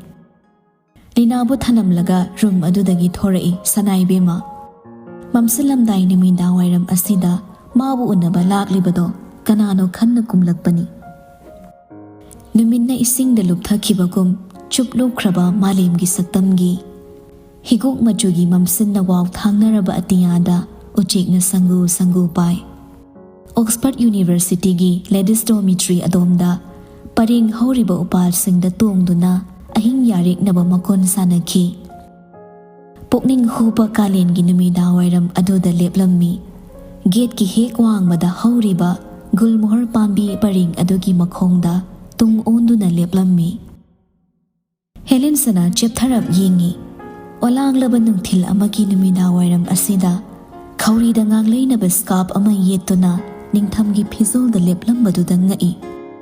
ꯂꯤꯅꯥꯕꯨ ꯊꯅꯝꯂꯒ ꯔꯨꯝ ꯑꯗꯨꯗꯒꯤ ꯊꯣꯔꯛꯏ ꯁꯅꯥꯏꯕꯦꯝꯃ꯫ ꯃꯝꯁꯤꯜꯂꯝꯗꯥꯏ ꯅꯨꯃꯤꯗꯥꯡ ꯋꯥꯏꯔꯝ ꯑꯁꯤꯗ ꯃꯥꯕꯨ ꯎꯅꯕ ꯂꯥꯛꯂꯤꯕꯗꯣ ꯀꯅꯥꯅꯣ ꯈꯟꯅ ꯀꯨꯝꯂꯛꯄꯅꯤ꯫ ꯅꯨꯃꯤꯠꯅ ꯏꯁꯤꯡꯗ ꯂꯨꯞꯊꯈꯤꯕꯒꯨꯝ ꯆꯨꯞ ꯂꯨꯞꯈ꯭ꯔꯕ ꯃꯥꯂꯦꯝꯒꯤ ꯁꯛꯇꯝꯒꯤ ꯍꯤꯒꯣꯛ ꯃꯆꯨꯒꯤ ꯃꯝꯁꯤꯟꯅ ꯋꯥꯎ ꯊꯥꯡꯅꯔꯕ ꯑꯇꯤꯌꯥꯗ ꯎꯆꯦꯛꯅ ꯁꯪꯒꯨ ꯁꯪꯒꯨ ꯄꯥꯏ꯫ ꯑꯣꯛꯁꯐꯔꯗ ꯌꯨꯅꯤꯚꯔꯁꯤꯇꯤꯒꯤ ꯂꯦꯗꯤꯁ ꯗꯣꯔꯃꯤꯇ꯭ꯔꯤ ꯑꯗꯣꯝꯗ ꯄꯔꯦꯡ ꯍꯧꯔꯤꯕ ꯎꯄꯥꯜꯁꯤꯡꯗ ꯇꯣꯡꯗꯨꯅ ꯑꯍꯤꯡ ꯌꯥꯔꯦꯛꯅꯕ ꯃꯀꯣꯟ ꯁꯥꯟꯅꯈꯤ꯫ ꯄꯨꯛꯅꯤꯡ ꯍꯨꯕ ꯀꯥꯂꯦꯟꯒꯤ ꯅꯨꯃꯤꯗꯥꯡ ꯋꯥꯏꯔꯝ ꯑꯗꯨꯗ ꯂꯦꯞꯂꯝꯃꯤ꯫ ꯒꯦꯠꯀꯤ ꯍꯦꯛ ꯋꯥꯡꯃꯗ ꯍꯧꯔꯤꯕ ꯒꯨꯜꯃꯣꯍꯔ ꯄꯥꯝꯕꯤ ꯄꯔꯦꯡ ꯑꯗꯨꯒꯤ ꯃꯈꯣꯡꯗ ꯇꯨꯡ ꯑꯣꯟꯗꯨꯅ ꯂꯦꯞꯂꯝꯃꯤ꯫ ꯍꯦꯂꯦꯟ ꯁꯅꯥ ꯆꯦꯞꯊꯔꯞ ꯌꯦꯡꯉꯤ꯫ ꯑꯣꯂꯥꯡꯂꯕ ꯅꯨꯡꯊꯤꯜ ꯑꯃꯒꯤ ꯅꯨꯃꯤꯗꯥꯡ ꯋꯥꯏꯔꯝ ꯑꯁꯤꯗ ꯈꯧꯔꯤꯗ ꯉꯥꯡꯂꯩꯅꯕ ꯁ꯭ꯀꯥꯔꯞ ꯑꯃ ꯌꯦꯠꯇꯨꯅ ꯅꯤꯡꯊꯝꯒꯤ ꯐꯤꯖꯣꯜꯗ ꯂꯦꯞꯂꯝꯕꯗꯨꯗ ꯉꯛꯏ꯫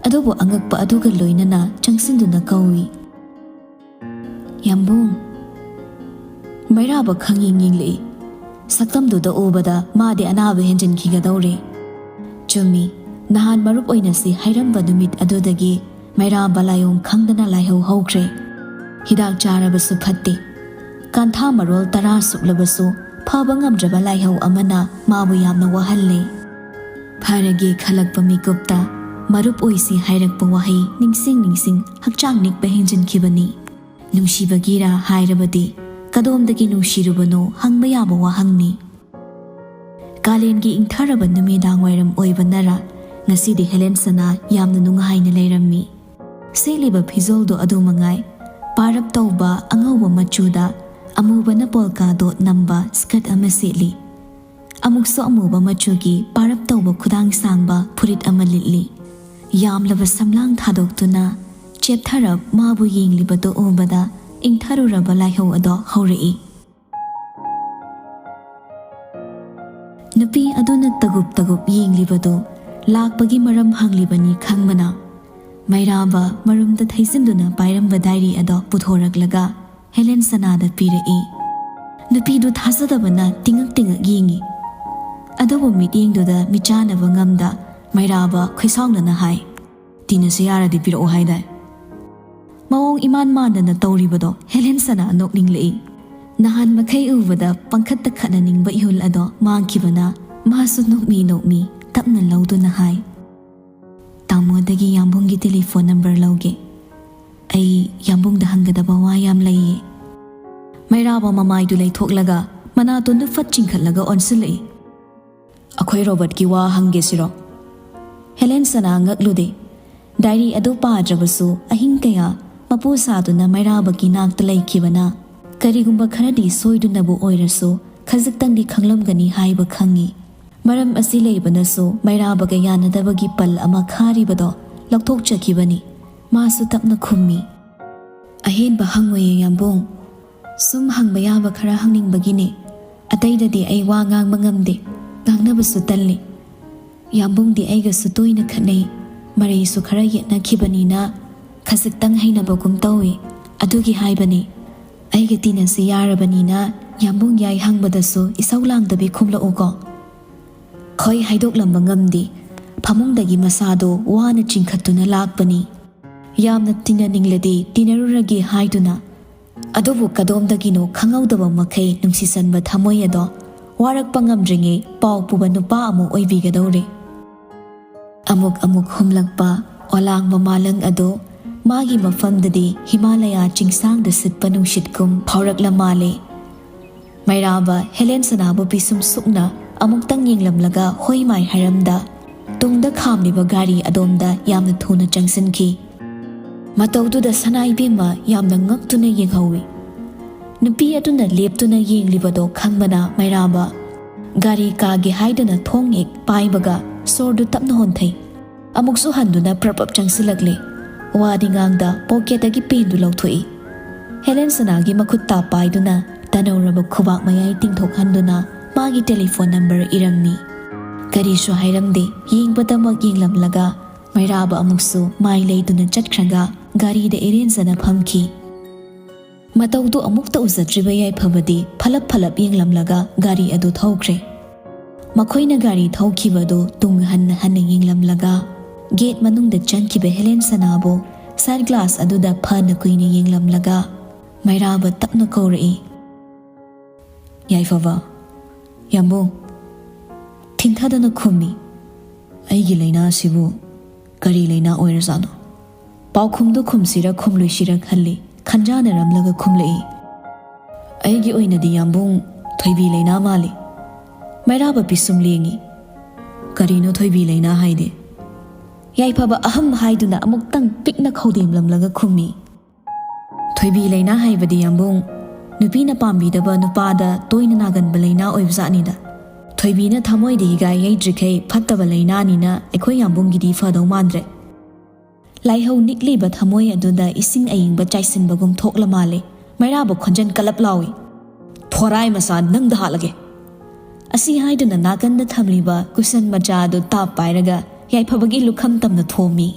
ꯑꯗꯨꯕꯨ ꯑꯉꯛꯄ ꯑꯗꯨꯒ ꯂꯣꯏꯅꯅ ꯆꯪꯁꯤꯟꯗꯨꯅ ꯀꯧꯏ, "ꯌꯥꯝꯕꯨꯡ!" ꯃꯩꯔꯥꯕ ꯈꯪꯌꯦꯡ ꯌꯦꯡꯂꯛꯏ꯫ ꯁꯛꯇꯝꯗꯨꯗ ꯎꯕꯗ ꯃꯥꯗꯤ ꯑꯅꯥꯕ ꯍꯦꯟꯖꯤꯟꯈꯤꯒꯗꯧꯔꯦ꯫ ꯆꯨꯝꯃꯤ, ꯅꯍꯥꯟ ꯃꯔꯨꯞ ꯑꯣꯏꯅꯁꯤ ꯍꯥꯏꯔꯝꯕ ꯅꯨꯃꯤꯠ ꯑꯗꯨꯗꯒꯤ ꯃꯩꯔꯥꯕ ꯂꯥꯏꯑꯣꯡ ꯈꯪꯗꯅ ꯂꯥꯏꯍꯧ ꯍꯧꯈ꯭ꯔꯦ꯫ ꯍꯤꯗꯥꯛ ꯆꯥꯔꯕꯁꯨ ꯐꯠꯇꯦ꯫ ꯀꯥꯟꯊꯥ ꯃꯔꯣꯜ ꯇꯔꯥ ꯁꯨꯛꯂꯕꯁꯨ ꯐꯕ ꯉꯝꯗ꯭ꯔꯕ ꯂꯥꯏꯍꯧ ꯑꯃꯅ ꯃꯥꯕꯨ ꯌꯥꯝꯅ ꯋꯥꯍꯜꯂꯦ꯫ ꯐꯔꯒꯦ ꯈꯜꯂꯛꯄ ꯃꯤꯀꯨꯞꯇ ꯃꯔꯨꯞ ꯑꯣꯏꯁꯤ ꯍꯥꯏꯔꯛꯄ ꯋꯥꯍꯩ ꯅꯤꯡꯁꯤꯡ ꯅꯤꯡꯁꯤꯡ ꯍꯛꯆꯥꯡ ꯅꯤꯛꯄ ꯍꯦꯟꯖꯤꯟꯈꯤꯕꯅꯤ꯫ ꯅꯨꯡꯁꯤꯕꯒꯤꯔꯥ ꯍꯥꯏꯔꯕꯗꯤ ꯀꯗꯣꯝꯗꯒꯤ ꯅꯨꯡꯁꯤꯔꯨꯕꯅꯣ ꯍꯪꯕ ꯌꯥꯕ ꯋꯥꯍꯪꯅꯤ꯫ ꯀꯥꯂꯦꯟꯒꯤ ꯏꯪꯊꯔꯕ ꯅꯨꯃꯤꯗꯥꯡ ꯋꯥꯏꯔꯝ ꯑꯣꯏꯕꯅꯔ ꯉꯁꯤꯗꯤ ꯍꯦꯂꯦꯟ ꯁꯅꯥ ꯌꯥꯝꯅ ꯅꯨꯡꯉꯥꯏꯅ ꯂꯩꯔꯝꯃꯤ꯫ ꯁꯦꯠꯂꯤꯕ ꯐꯤꯖꯣꯜꯗꯣ ꯑꯗꯨ ꯃꯉꯥꯏ, ꯄꯥꯔꯞ ꯇꯧꯕ ꯑꯉꯧꯕ ꯃꯆꯨꯗ ꯑꯃꯨꯕꯅ ꯄꯣꯜꯀꯥ ꯗꯣꯠ ꯅꯝꯕ ꯁ꯭ꯀꯔꯠ ꯑꯃ ꯁꯦꯠꯂꯤ꯫ ꯑꯃꯨꯛꯁꯨ ꯑꯃꯨꯕ ꯃꯆꯨꯒꯤ ꯄꯥꯔꯞ ꯇꯧꯕ ꯈꯨꯗꯥꯡ ꯁꯥꯡꯕ ꯐꯨꯔꯤꯠ ꯑꯃ ꯂꯤꯠꯂꯤ꯫ ꯌꯥꯝꯂꯕ ꯁꯝꯂꯥꯡ ꯊꯥꯗꯣꯛꯇꯨꯅ ꯆꯦꯞꯊꯔꯞ ꯃꯥꯕꯨ ꯌꯦꯡꯂꯤꯕꯗꯨ ꯎꯕꯗ ꯏꯪꯊꯔꯨꯔꯕ ꯂꯥꯏꯍꯧ ꯑꯗꯣ ꯍꯧꯔꯛꯏ꯫ ꯅꯨꯄꯤ ꯑꯗꯨꯅ ꯇꯒꯨꯞ ꯇꯒꯨꯞ ꯌꯦꯡꯂꯤꯕꯗꯨ ꯂꯥꯛꯄꯒꯤ ꯃꯔꯝ ꯍꯪꯂꯤꯕꯅꯤ ꯈꯪꯕꯅ, ꯃꯩꯔꯥꯕ ꯃꯔꯨꯝꯗ ꯊꯩꯖꯤꯟꯗꯨꯅ ꯄꯥꯏꯔꯝꯕ ꯗꯥꯏꯔꯤ ꯑꯗꯣ ꯄꯨꯊꯣꯔꯛꯂꯒ ꯍꯦꯂꯦꯟ ꯁꯅꯥꯗ ꯄꯤꯔꯛꯏ꯫ ꯅꯨꯄꯤꯗꯨ ꯊꯥꯖꯗꯕꯅ ꯇꯤꯡꯉꯛ ꯇꯤꯡꯉꯛ ꯌꯦꯡꯉꯤ꯫ ꯑꯗꯨꯕꯨ ꯃꯤꯠꯌꯦꯡꯗꯨꯗ ꯃꯤꯆꯥꯟꯅꯕ ꯉꯝꯗ ꯃꯩꯔꯥꯕ ꯈꯣꯏꯁꯥꯎꯅꯅ ꯍꯥꯏ, "ꯇꯤꯅꯁꯨ ꯌꯥꯔꯗꯤ ꯄꯤꯔꯛꯑꯣ ꯍꯥꯏꯗꯥꯏ?" ꯃꯑꯣꯡ ꯏꯃꯥꯟ ꯃꯥꯟꯗꯅ ꯇꯧꯔꯤꯕꯗꯣ ꯍꯦꯂꯦꯟ ꯁꯅꯥ ꯅꯣꯛꯅꯤꯡꯂꯛꯏ꯫ ꯅꯍꯥꯟ ꯃꯈꯩ ꯎꯕꯗ ꯄꯪꯈꯠꯇ ꯈꯠꯅꯅꯤꯡꯕ ꯏꯍꯨꯜ ꯑꯗꯣ ꯃꯥꯡꯈꯤꯕꯅ ꯃꯥꯁꯨ ꯅꯣꯛꯃꯤ ꯅꯣꯛꯃꯤ ꯇꯞꯅ ꯂꯧꯗꯨꯅ ꯍꯥꯏ, "ꯇꯥꯃꯣꯗꯒꯤ ꯌꯥꯝꯕꯨꯡꯒꯤ ꯇꯦꯂꯤꯐꯣꯟ ꯅꯝꯕꯔ ꯂꯧꯒꯦ꯫ ꯑꯩ ꯌꯥꯝꯕꯨꯡꯗ ꯍꯪꯒꯗꯕ ꯋꯥ ꯌꯥꯝ ꯂꯩꯌꯦ꯫" ꯃꯩꯔꯥꯕ ꯃꯃꯥꯏꯗꯨ ꯂꯩꯊꯣꯛꯂꯒ ꯃꯅꯥꯇꯣꯟꯗꯨ ꯐꯠ ꯆꯤꯡꯈꯠꯂꯒ ꯑꯣꯟꯁꯤꯜꯂꯛꯏ꯫ "ꯑꯩꯈꯣꯏ ꯔꯣꯕꯔꯠꯀꯤ ꯋꯥ ꯍꯪꯒꯦ ꯁꯤꯔꯣ?" ꯍꯦꯂꯦꯟ ꯁꯅꯥ ꯉꯛꯂꯨꯗꯦ꯫ ꯗꯥꯏꯔꯤ ꯑꯗꯨ ꯄꯥꯗ꯭ꯔꯕꯁꯨ ꯑꯍꯤꯡ ꯀꯌꯥ ꯃꯄꯨ ꯁꯥꯗꯨꯅ ꯃꯩꯔꯥꯕꯒꯤ ꯅꯥꯛꯇ ꯂꯩꯈꯤꯕꯅ ꯀꯔꯤꯒꯨꯝꯕ ꯈꯔꯗꯤ ꯁꯣꯏꯗꯨꯅꯕꯨ ꯑꯣꯏꯔꯁꯨ ꯈꯖꯤꯛꯇꯪꯗꯤ ꯈꯪꯂꯝꯒꯅꯤ ꯍꯥꯏꯕ ꯈꯪꯉꯤ꯫ ꯃꯔꯝ ꯑꯁꯤ ꯂꯩꯕꯅꯁꯨ ꯃꯩꯔꯥꯕꯒ ꯌꯥꯅꯗꯕꯒꯤ ꯄꯜ ꯑꯃ ꯈꯥꯔꯤꯕꯗꯣ ꯂꯧꯊꯣꯛꯆꯈꯤꯕꯅꯤ꯫ ꯃꯥꯁꯨ ꯇꯞꯅ ꯈꯨꯝꯃꯤ, "ꯑꯍꯦꯟꯕ ꯍꯪꯉꯣꯏꯌꯦ ꯌꯥꯝꯕꯨꯡ꯫ ꯁꯨꯝ ꯍꯪꯕ ꯌꯥꯕ ꯈꯔ ꯍꯪꯅꯤꯡꯕꯒꯤꯅꯦ꯫ ꯑꯇꯩꯗꯗꯤ ꯑꯩ ꯋꯥ ꯉꯥꯡꯕ ꯉꯝꯗꯦ, ꯉꯥꯡꯅꯕꯁꯨ ꯇꯜꯂꯤ꯫ ꯌꯥꯝꯕꯨꯡꯗꯤ ꯑꯩꯒꯁꯨ ꯇꯣꯏꯅ ꯈꯠꯅꯩ, ꯃꯔꯩꯁꯨ ꯈꯔ ꯌꯦꯠꯅꯈꯤꯕꯅꯤꯅ ꯈꯖꯤꯛꯇꯪ ꯍꯩꯅꯕꯒꯨꯝ ꯇꯧꯏ꯫ ꯑꯗꯨꯒꯤ ꯍꯥꯏꯕꯅꯤ꯫ ꯑꯩꯒ ꯇꯤꯅꯁꯤ ꯌꯥꯔꯕꯅꯤꯅ ꯌꯥꯝꯕꯨꯡ ꯌꯥꯏ ꯍꯪꯕꯗꯁꯨ ꯏꯁꯧ ꯂꯥꯡꯗꯕꯤ ꯈꯨꯝꯂꯛꯎꯀꯣ꯫" ꯈꯣꯏ ꯍꯥꯏꯗꯣꯛꯂꯝꯕ ꯉꯝꯗꯦ꯫ ꯐꯃꯨꯡꯗꯒꯤ ꯃꯁꯥꯗꯣ ꯋꯥꯅ ꯆꯤꯡꯈꯠꯇꯨꯅ ꯂꯥꯛꯄꯅꯤ꯫ ꯌꯥꯝꯅ ꯇꯤꯟꯅꯅꯤꯡꯂꯗꯤ ꯇꯤꯟꯅꯔꯨꯔꯒꯦ ꯍꯥꯏꯗꯨꯅ, ꯑꯗꯨꯕꯨ ꯀꯗꯣꯝꯗꯒꯤꯅꯣ ꯈꯪꯍꯧꯗꯕ ꯃꯈꯩ ꯅꯨꯡꯁꯤꯁꯟꯕ ꯊꯃꯣꯏ ꯑꯗꯣ ꯋꯥꯔꯛꯄ ꯉꯝꯗ꯭ꯔꯤꯉꯩ ꯄꯥꯎ ꯄꯨꯕ ꯅꯨꯄꯥ ꯑꯃ ꯑꯣꯏꯕꯤꯒꯗꯧꯔꯦ꯫ ꯑꯃꯨꯛ ꯑꯃꯨꯛ ꯍꯨꯝꯂꯛꯄ ꯑꯣꯂꯥꯡꯕ ꯃꯥꯂꯪ ꯑꯗꯣ ꯃꯥꯒꯤ ꯃꯐꯝꯗꯗꯤ ꯍꯤꯃꯥꯂꯌꯥ ꯆꯤꯡꯁꯥꯡꯗ ꯁꯤꯠꯄ ꯅꯨꯡꯁꯤꯠꯀꯨꯝ ꯐꯥꯎꯔꯛꯂ ꯃꯥꯜꯂꯦ꯫ ꯃꯩꯔꯥꯕ ꯍꯦꯂꯦꯟ ꯁꯅꯥꯕꯨ ꯄꯤꯁꯨꯝ ꯁꯨꯛꯅ ꯑꯃꯨꯛꯇꯪ ꯌꯦꯡꯂꯝꯂꯒ ꯍꯣꯏ ꯃꯥꯏ ꯍꯥꯏꯔꯝꯗ ꯇꯨꯡꯗ ꯈꯥꯝꯂꯤꯕ ꯒꯥꯔꯤ ꯑꯗꯣꯝꯗ ꯌꯥꯝꯅ ꯊꯨꯅ ꯆꯪꯁꯤꯟꯈꯤ꯫ ꯃꯇꯧꯗꯨꯗ ꯁꯅꯥ ꯏꯕꯦꯝꯃ ꯌꯥꯝꯅ ꯉꯛꯇꯨꯅ ꯌꯦꯡꯍꯧꯏ꯫ ꯅꯨꯄꯤ ꯑꯗꯨꯅ ꯂꯦꯞꯇꯨꯅ ꯌꯦꯡꯂꯤꯕꯗꯣ ꯈꯪꯕꯅ ꯃꯩꯔꯥꯕ ꯒꯥꯔꯤ ꯀꯥꯒꯦ ꯍꯥꯏꯗꯨꯅ ꯊꯣꯡ ꯍꯦꯛ ꯄꯥꯏꯕꯒ ꯁꯣꯔꯗꯨ ꯇꯞꯅ ꯍꯣꯟꯊꯩ꯫ ꯑꯃꯨꯛꯁꯨ ꯍꯟꯗꯨꯅ ꯄ꯭ꯔꯞ ꯄ꯭ꯔꯞ ꯆꯪꯁꯤꯜꯂꯛꯂꯦ꯫ ꯋꯥꯗꯤ ꯉꯥꯡꯗ ꯄꯣꯀꯦꯠꯇꯒꯤ ꯄꯦꯟꯗꯨ ꯂꯧꯊꯣꯛꯏ꯫ ꯍꯦꯂꯦꯟ ꯁꯅꯥꯒꯤ ꯃꯈꯨꯠ ꯇꯥ ꯄꯥꯏꯗꯨꯅ ꯇꯅꯧꯔꯕ ꯈꯨꯕꯥꯛ ꯃꯌꯥꯏ ꯇꯤꯡꯊꯣꯛꯍꯟꯗꯨꯅ ꯃꯥꯒꯤ ꯇꯦꯂꯤꯐꯣꯟ ꯅꯝꯕꯔ ꯏꯔꯝꯃꯤ꯫ ꯀꯔꯤꯁꯨ ꯍꯥꯏꯔꯝꯗꯦ, ꯌꯦꯡꯕꯗꯃꯛ ꯌꯦꯡꯂꯝꯂꯒ ꯃꯩꯔꯥꯕ ꯑꯃꯨꯛꯁꯨ ꯃꯥꯏ ꯂꯩꯗꯨꯅ ꯆꯠꯈ꯭ꯔꯒ ꯒꯥꯔꯤꯗ ꯏꯔꯦꯟꯖꯅ ꯐꯝꯈꯤ꯫ ꯃꯇꯧꯗꯨ ꯑꯃꯨꯛꯇ ꯎꯖꯗ꯭ꯔꯤꯕ ꯌꯥꯏꯐꯕꯗꯤ ꯐꯂꯞ ꯐꯂꯞ ꯌꯦꯡꯂꯝꯂꯒ ꯒꯥꯔꯤ ꯑꯗꯨ ꯊꯧꯈ꯭ꯔꯦ꯫ ꯃꯈꯣꯏꯅ ꯒꯥꯔꯤ ꯊꯧꯈꯤꯕꯗꯨ ꯇꯨꯡ ꯍꯟꯅ ꯍꯟꯅ ꯌꯦꯡꯂꯝꯂꯒ ꯒꯦꯠ ꯃꯅꯨꯡꯗ ꯆꯪꯈꯤꯕ ꯍꯦꯂꯦꯟ ꯁꯅꯥꯕꯨ ꯁꯥꯏꯠ ꯒ꯭ꯂꯥꯁ ꯑꯗꯨꯗ ꯐꯅ ꯀꯨꯏꯅ ꯌꯦꯡꯂꯝꯂꯒ ꯃꯩꯔꯥꯕ ꯇꯞꯅ ꯀꯧꯔꯛꯏ, "ꯌꯥꯏꯐꯕ, ꯌꯥꯝꯕꯨꯡ!" ꯊꯤꯡꯊꯗꯅ ꯈꯨꯝꯃꯤ꯫ ꯑꯩꯒꯤ ꯂꯥꯏꯅꯥꯁꯤꯕꯨ ꯀꯔꯤ ꯂꯥꯏꯅꯥ ꯑꯣꯏꯔꯖꯥꯠꯅꯣ? ꯄꯥꯎꯈꯨꯝꯗꯨ ꯈꯨꯝꯁꯤꯔ ꯈꯨꯝꯂꯣꯏꯁꯤꯔ ꯈꯜꯂꯤ, ꯈꯟꯖꯥꯟꯅꯔꯝꯂꯒ ꯈꯨꯝꯂꯛꯏ, "ꯑꯩꯒꯤ ꯑꯣꯏꯅꯗꯤ ꯌꯥꯝꯕꯨꯡ, ꯊꯣꯏꯕꯤ ꯂꯥꯏꯅꯥ ꯃꯥꯜꯂꯤ꯫" ꯃꯩꯔꯥꯕ ꯄꯤꯁꯨꯝ ꯂꯦꯡꯉꯤ꯫ "ꯀꯔꯤꯅꯣ ꯊꯣꯏꯕꯤ ꯂꯥꯏꯅꯥ ꯍꯥꯏꯗꯤ?" ꯌꯥꯏꯐꯕ ꯑꯍꯝ ꯍꯥꯏꯗꯨꯅ ꯑꯃꯨꯛꯇꯪ ꯄꯤꯛꯅ ꯈꯧꯗꯦꯝꯂꯝꯂꯒ ꯈꯨꯝꯃꯤ, "ꯊꯣꯏꯕꯤ ꯂꯥꯏꯅꯥ ꯍꯥꯏꯕꯗꯤ ꯌꯥꯝꯕꯨꯡ, ꯅꯨꯄꯤꯅ ꯄꯥꯝꯕꯤꯗꯕ ꯅꯨꯄꯥꯗ ꯇꯣꯏꯅ ꯅꯥꯒꯟꯕ ꯂꯥꯏꯅꯥ ꯑꯣꯏꯕꯖꯥꯠꯅꯤꯗ꯫ ꯊꯣꯏꯕꯤꯅ ꯊꯃꯣꯏꯗ ꯍꯤꯒꯥꯏ ꯌꯩꯗ꯭ꯔꯤꯈꯩ ꯐꯠꯇꯕ ꯂꯥꯏꯅꯥꯅꯤꯅ ꯑꯩꯈꯣꯏ ꯌꯥꯝꯕꯨꯡꯒꯤꯗꯤ ꯐꯗꯧ ꯃꯥꯟꯗ꯭ꯔꯦ꯫" ꯂꯥꯏꯍꯧ ꯅꯤꯛꯂꯤꯕ ꯊꯃꯣꯏ ꯑꯗꯨꯗ ꯏꯁꯤꯡ ꯑꯏꯪꯕ ꯆꯥꯏꯁꯤꯟꯕꯒꯨꯝ ꯊꯣꯛꯂ ꯃꯥꯜꯂꯦ꯫ ꯃꯩꯔꯥꯕ ꯈꯣꯟꯖꯦꯜ ꯀꯂꯞ ꯂꯥꯎꯏ, "ꯊꯣꯔꯥꯏ ꯃꯆꯥ, ꯅꯪꯗ ꯍꯥꯠꯂꯒꯦ!" ꯑꯁꯤ ꯍꯥꯏꯗꯨꯅ ꯅꯥꯀꯟꯗ ꯊꯝꯂꯤꯕ ꯀꯨꯁꯟ ꯃꯆꯥ ꯑꯗꯨ ꯇꯥꯞ ꯄꯥꯏꯔꯒ ꯌꯥꯏꯐꯕꯒꯤ ꯂꯨꯈꯝ ꯇꯝꯅ ꯊꯣꯝꯃꯤ꯫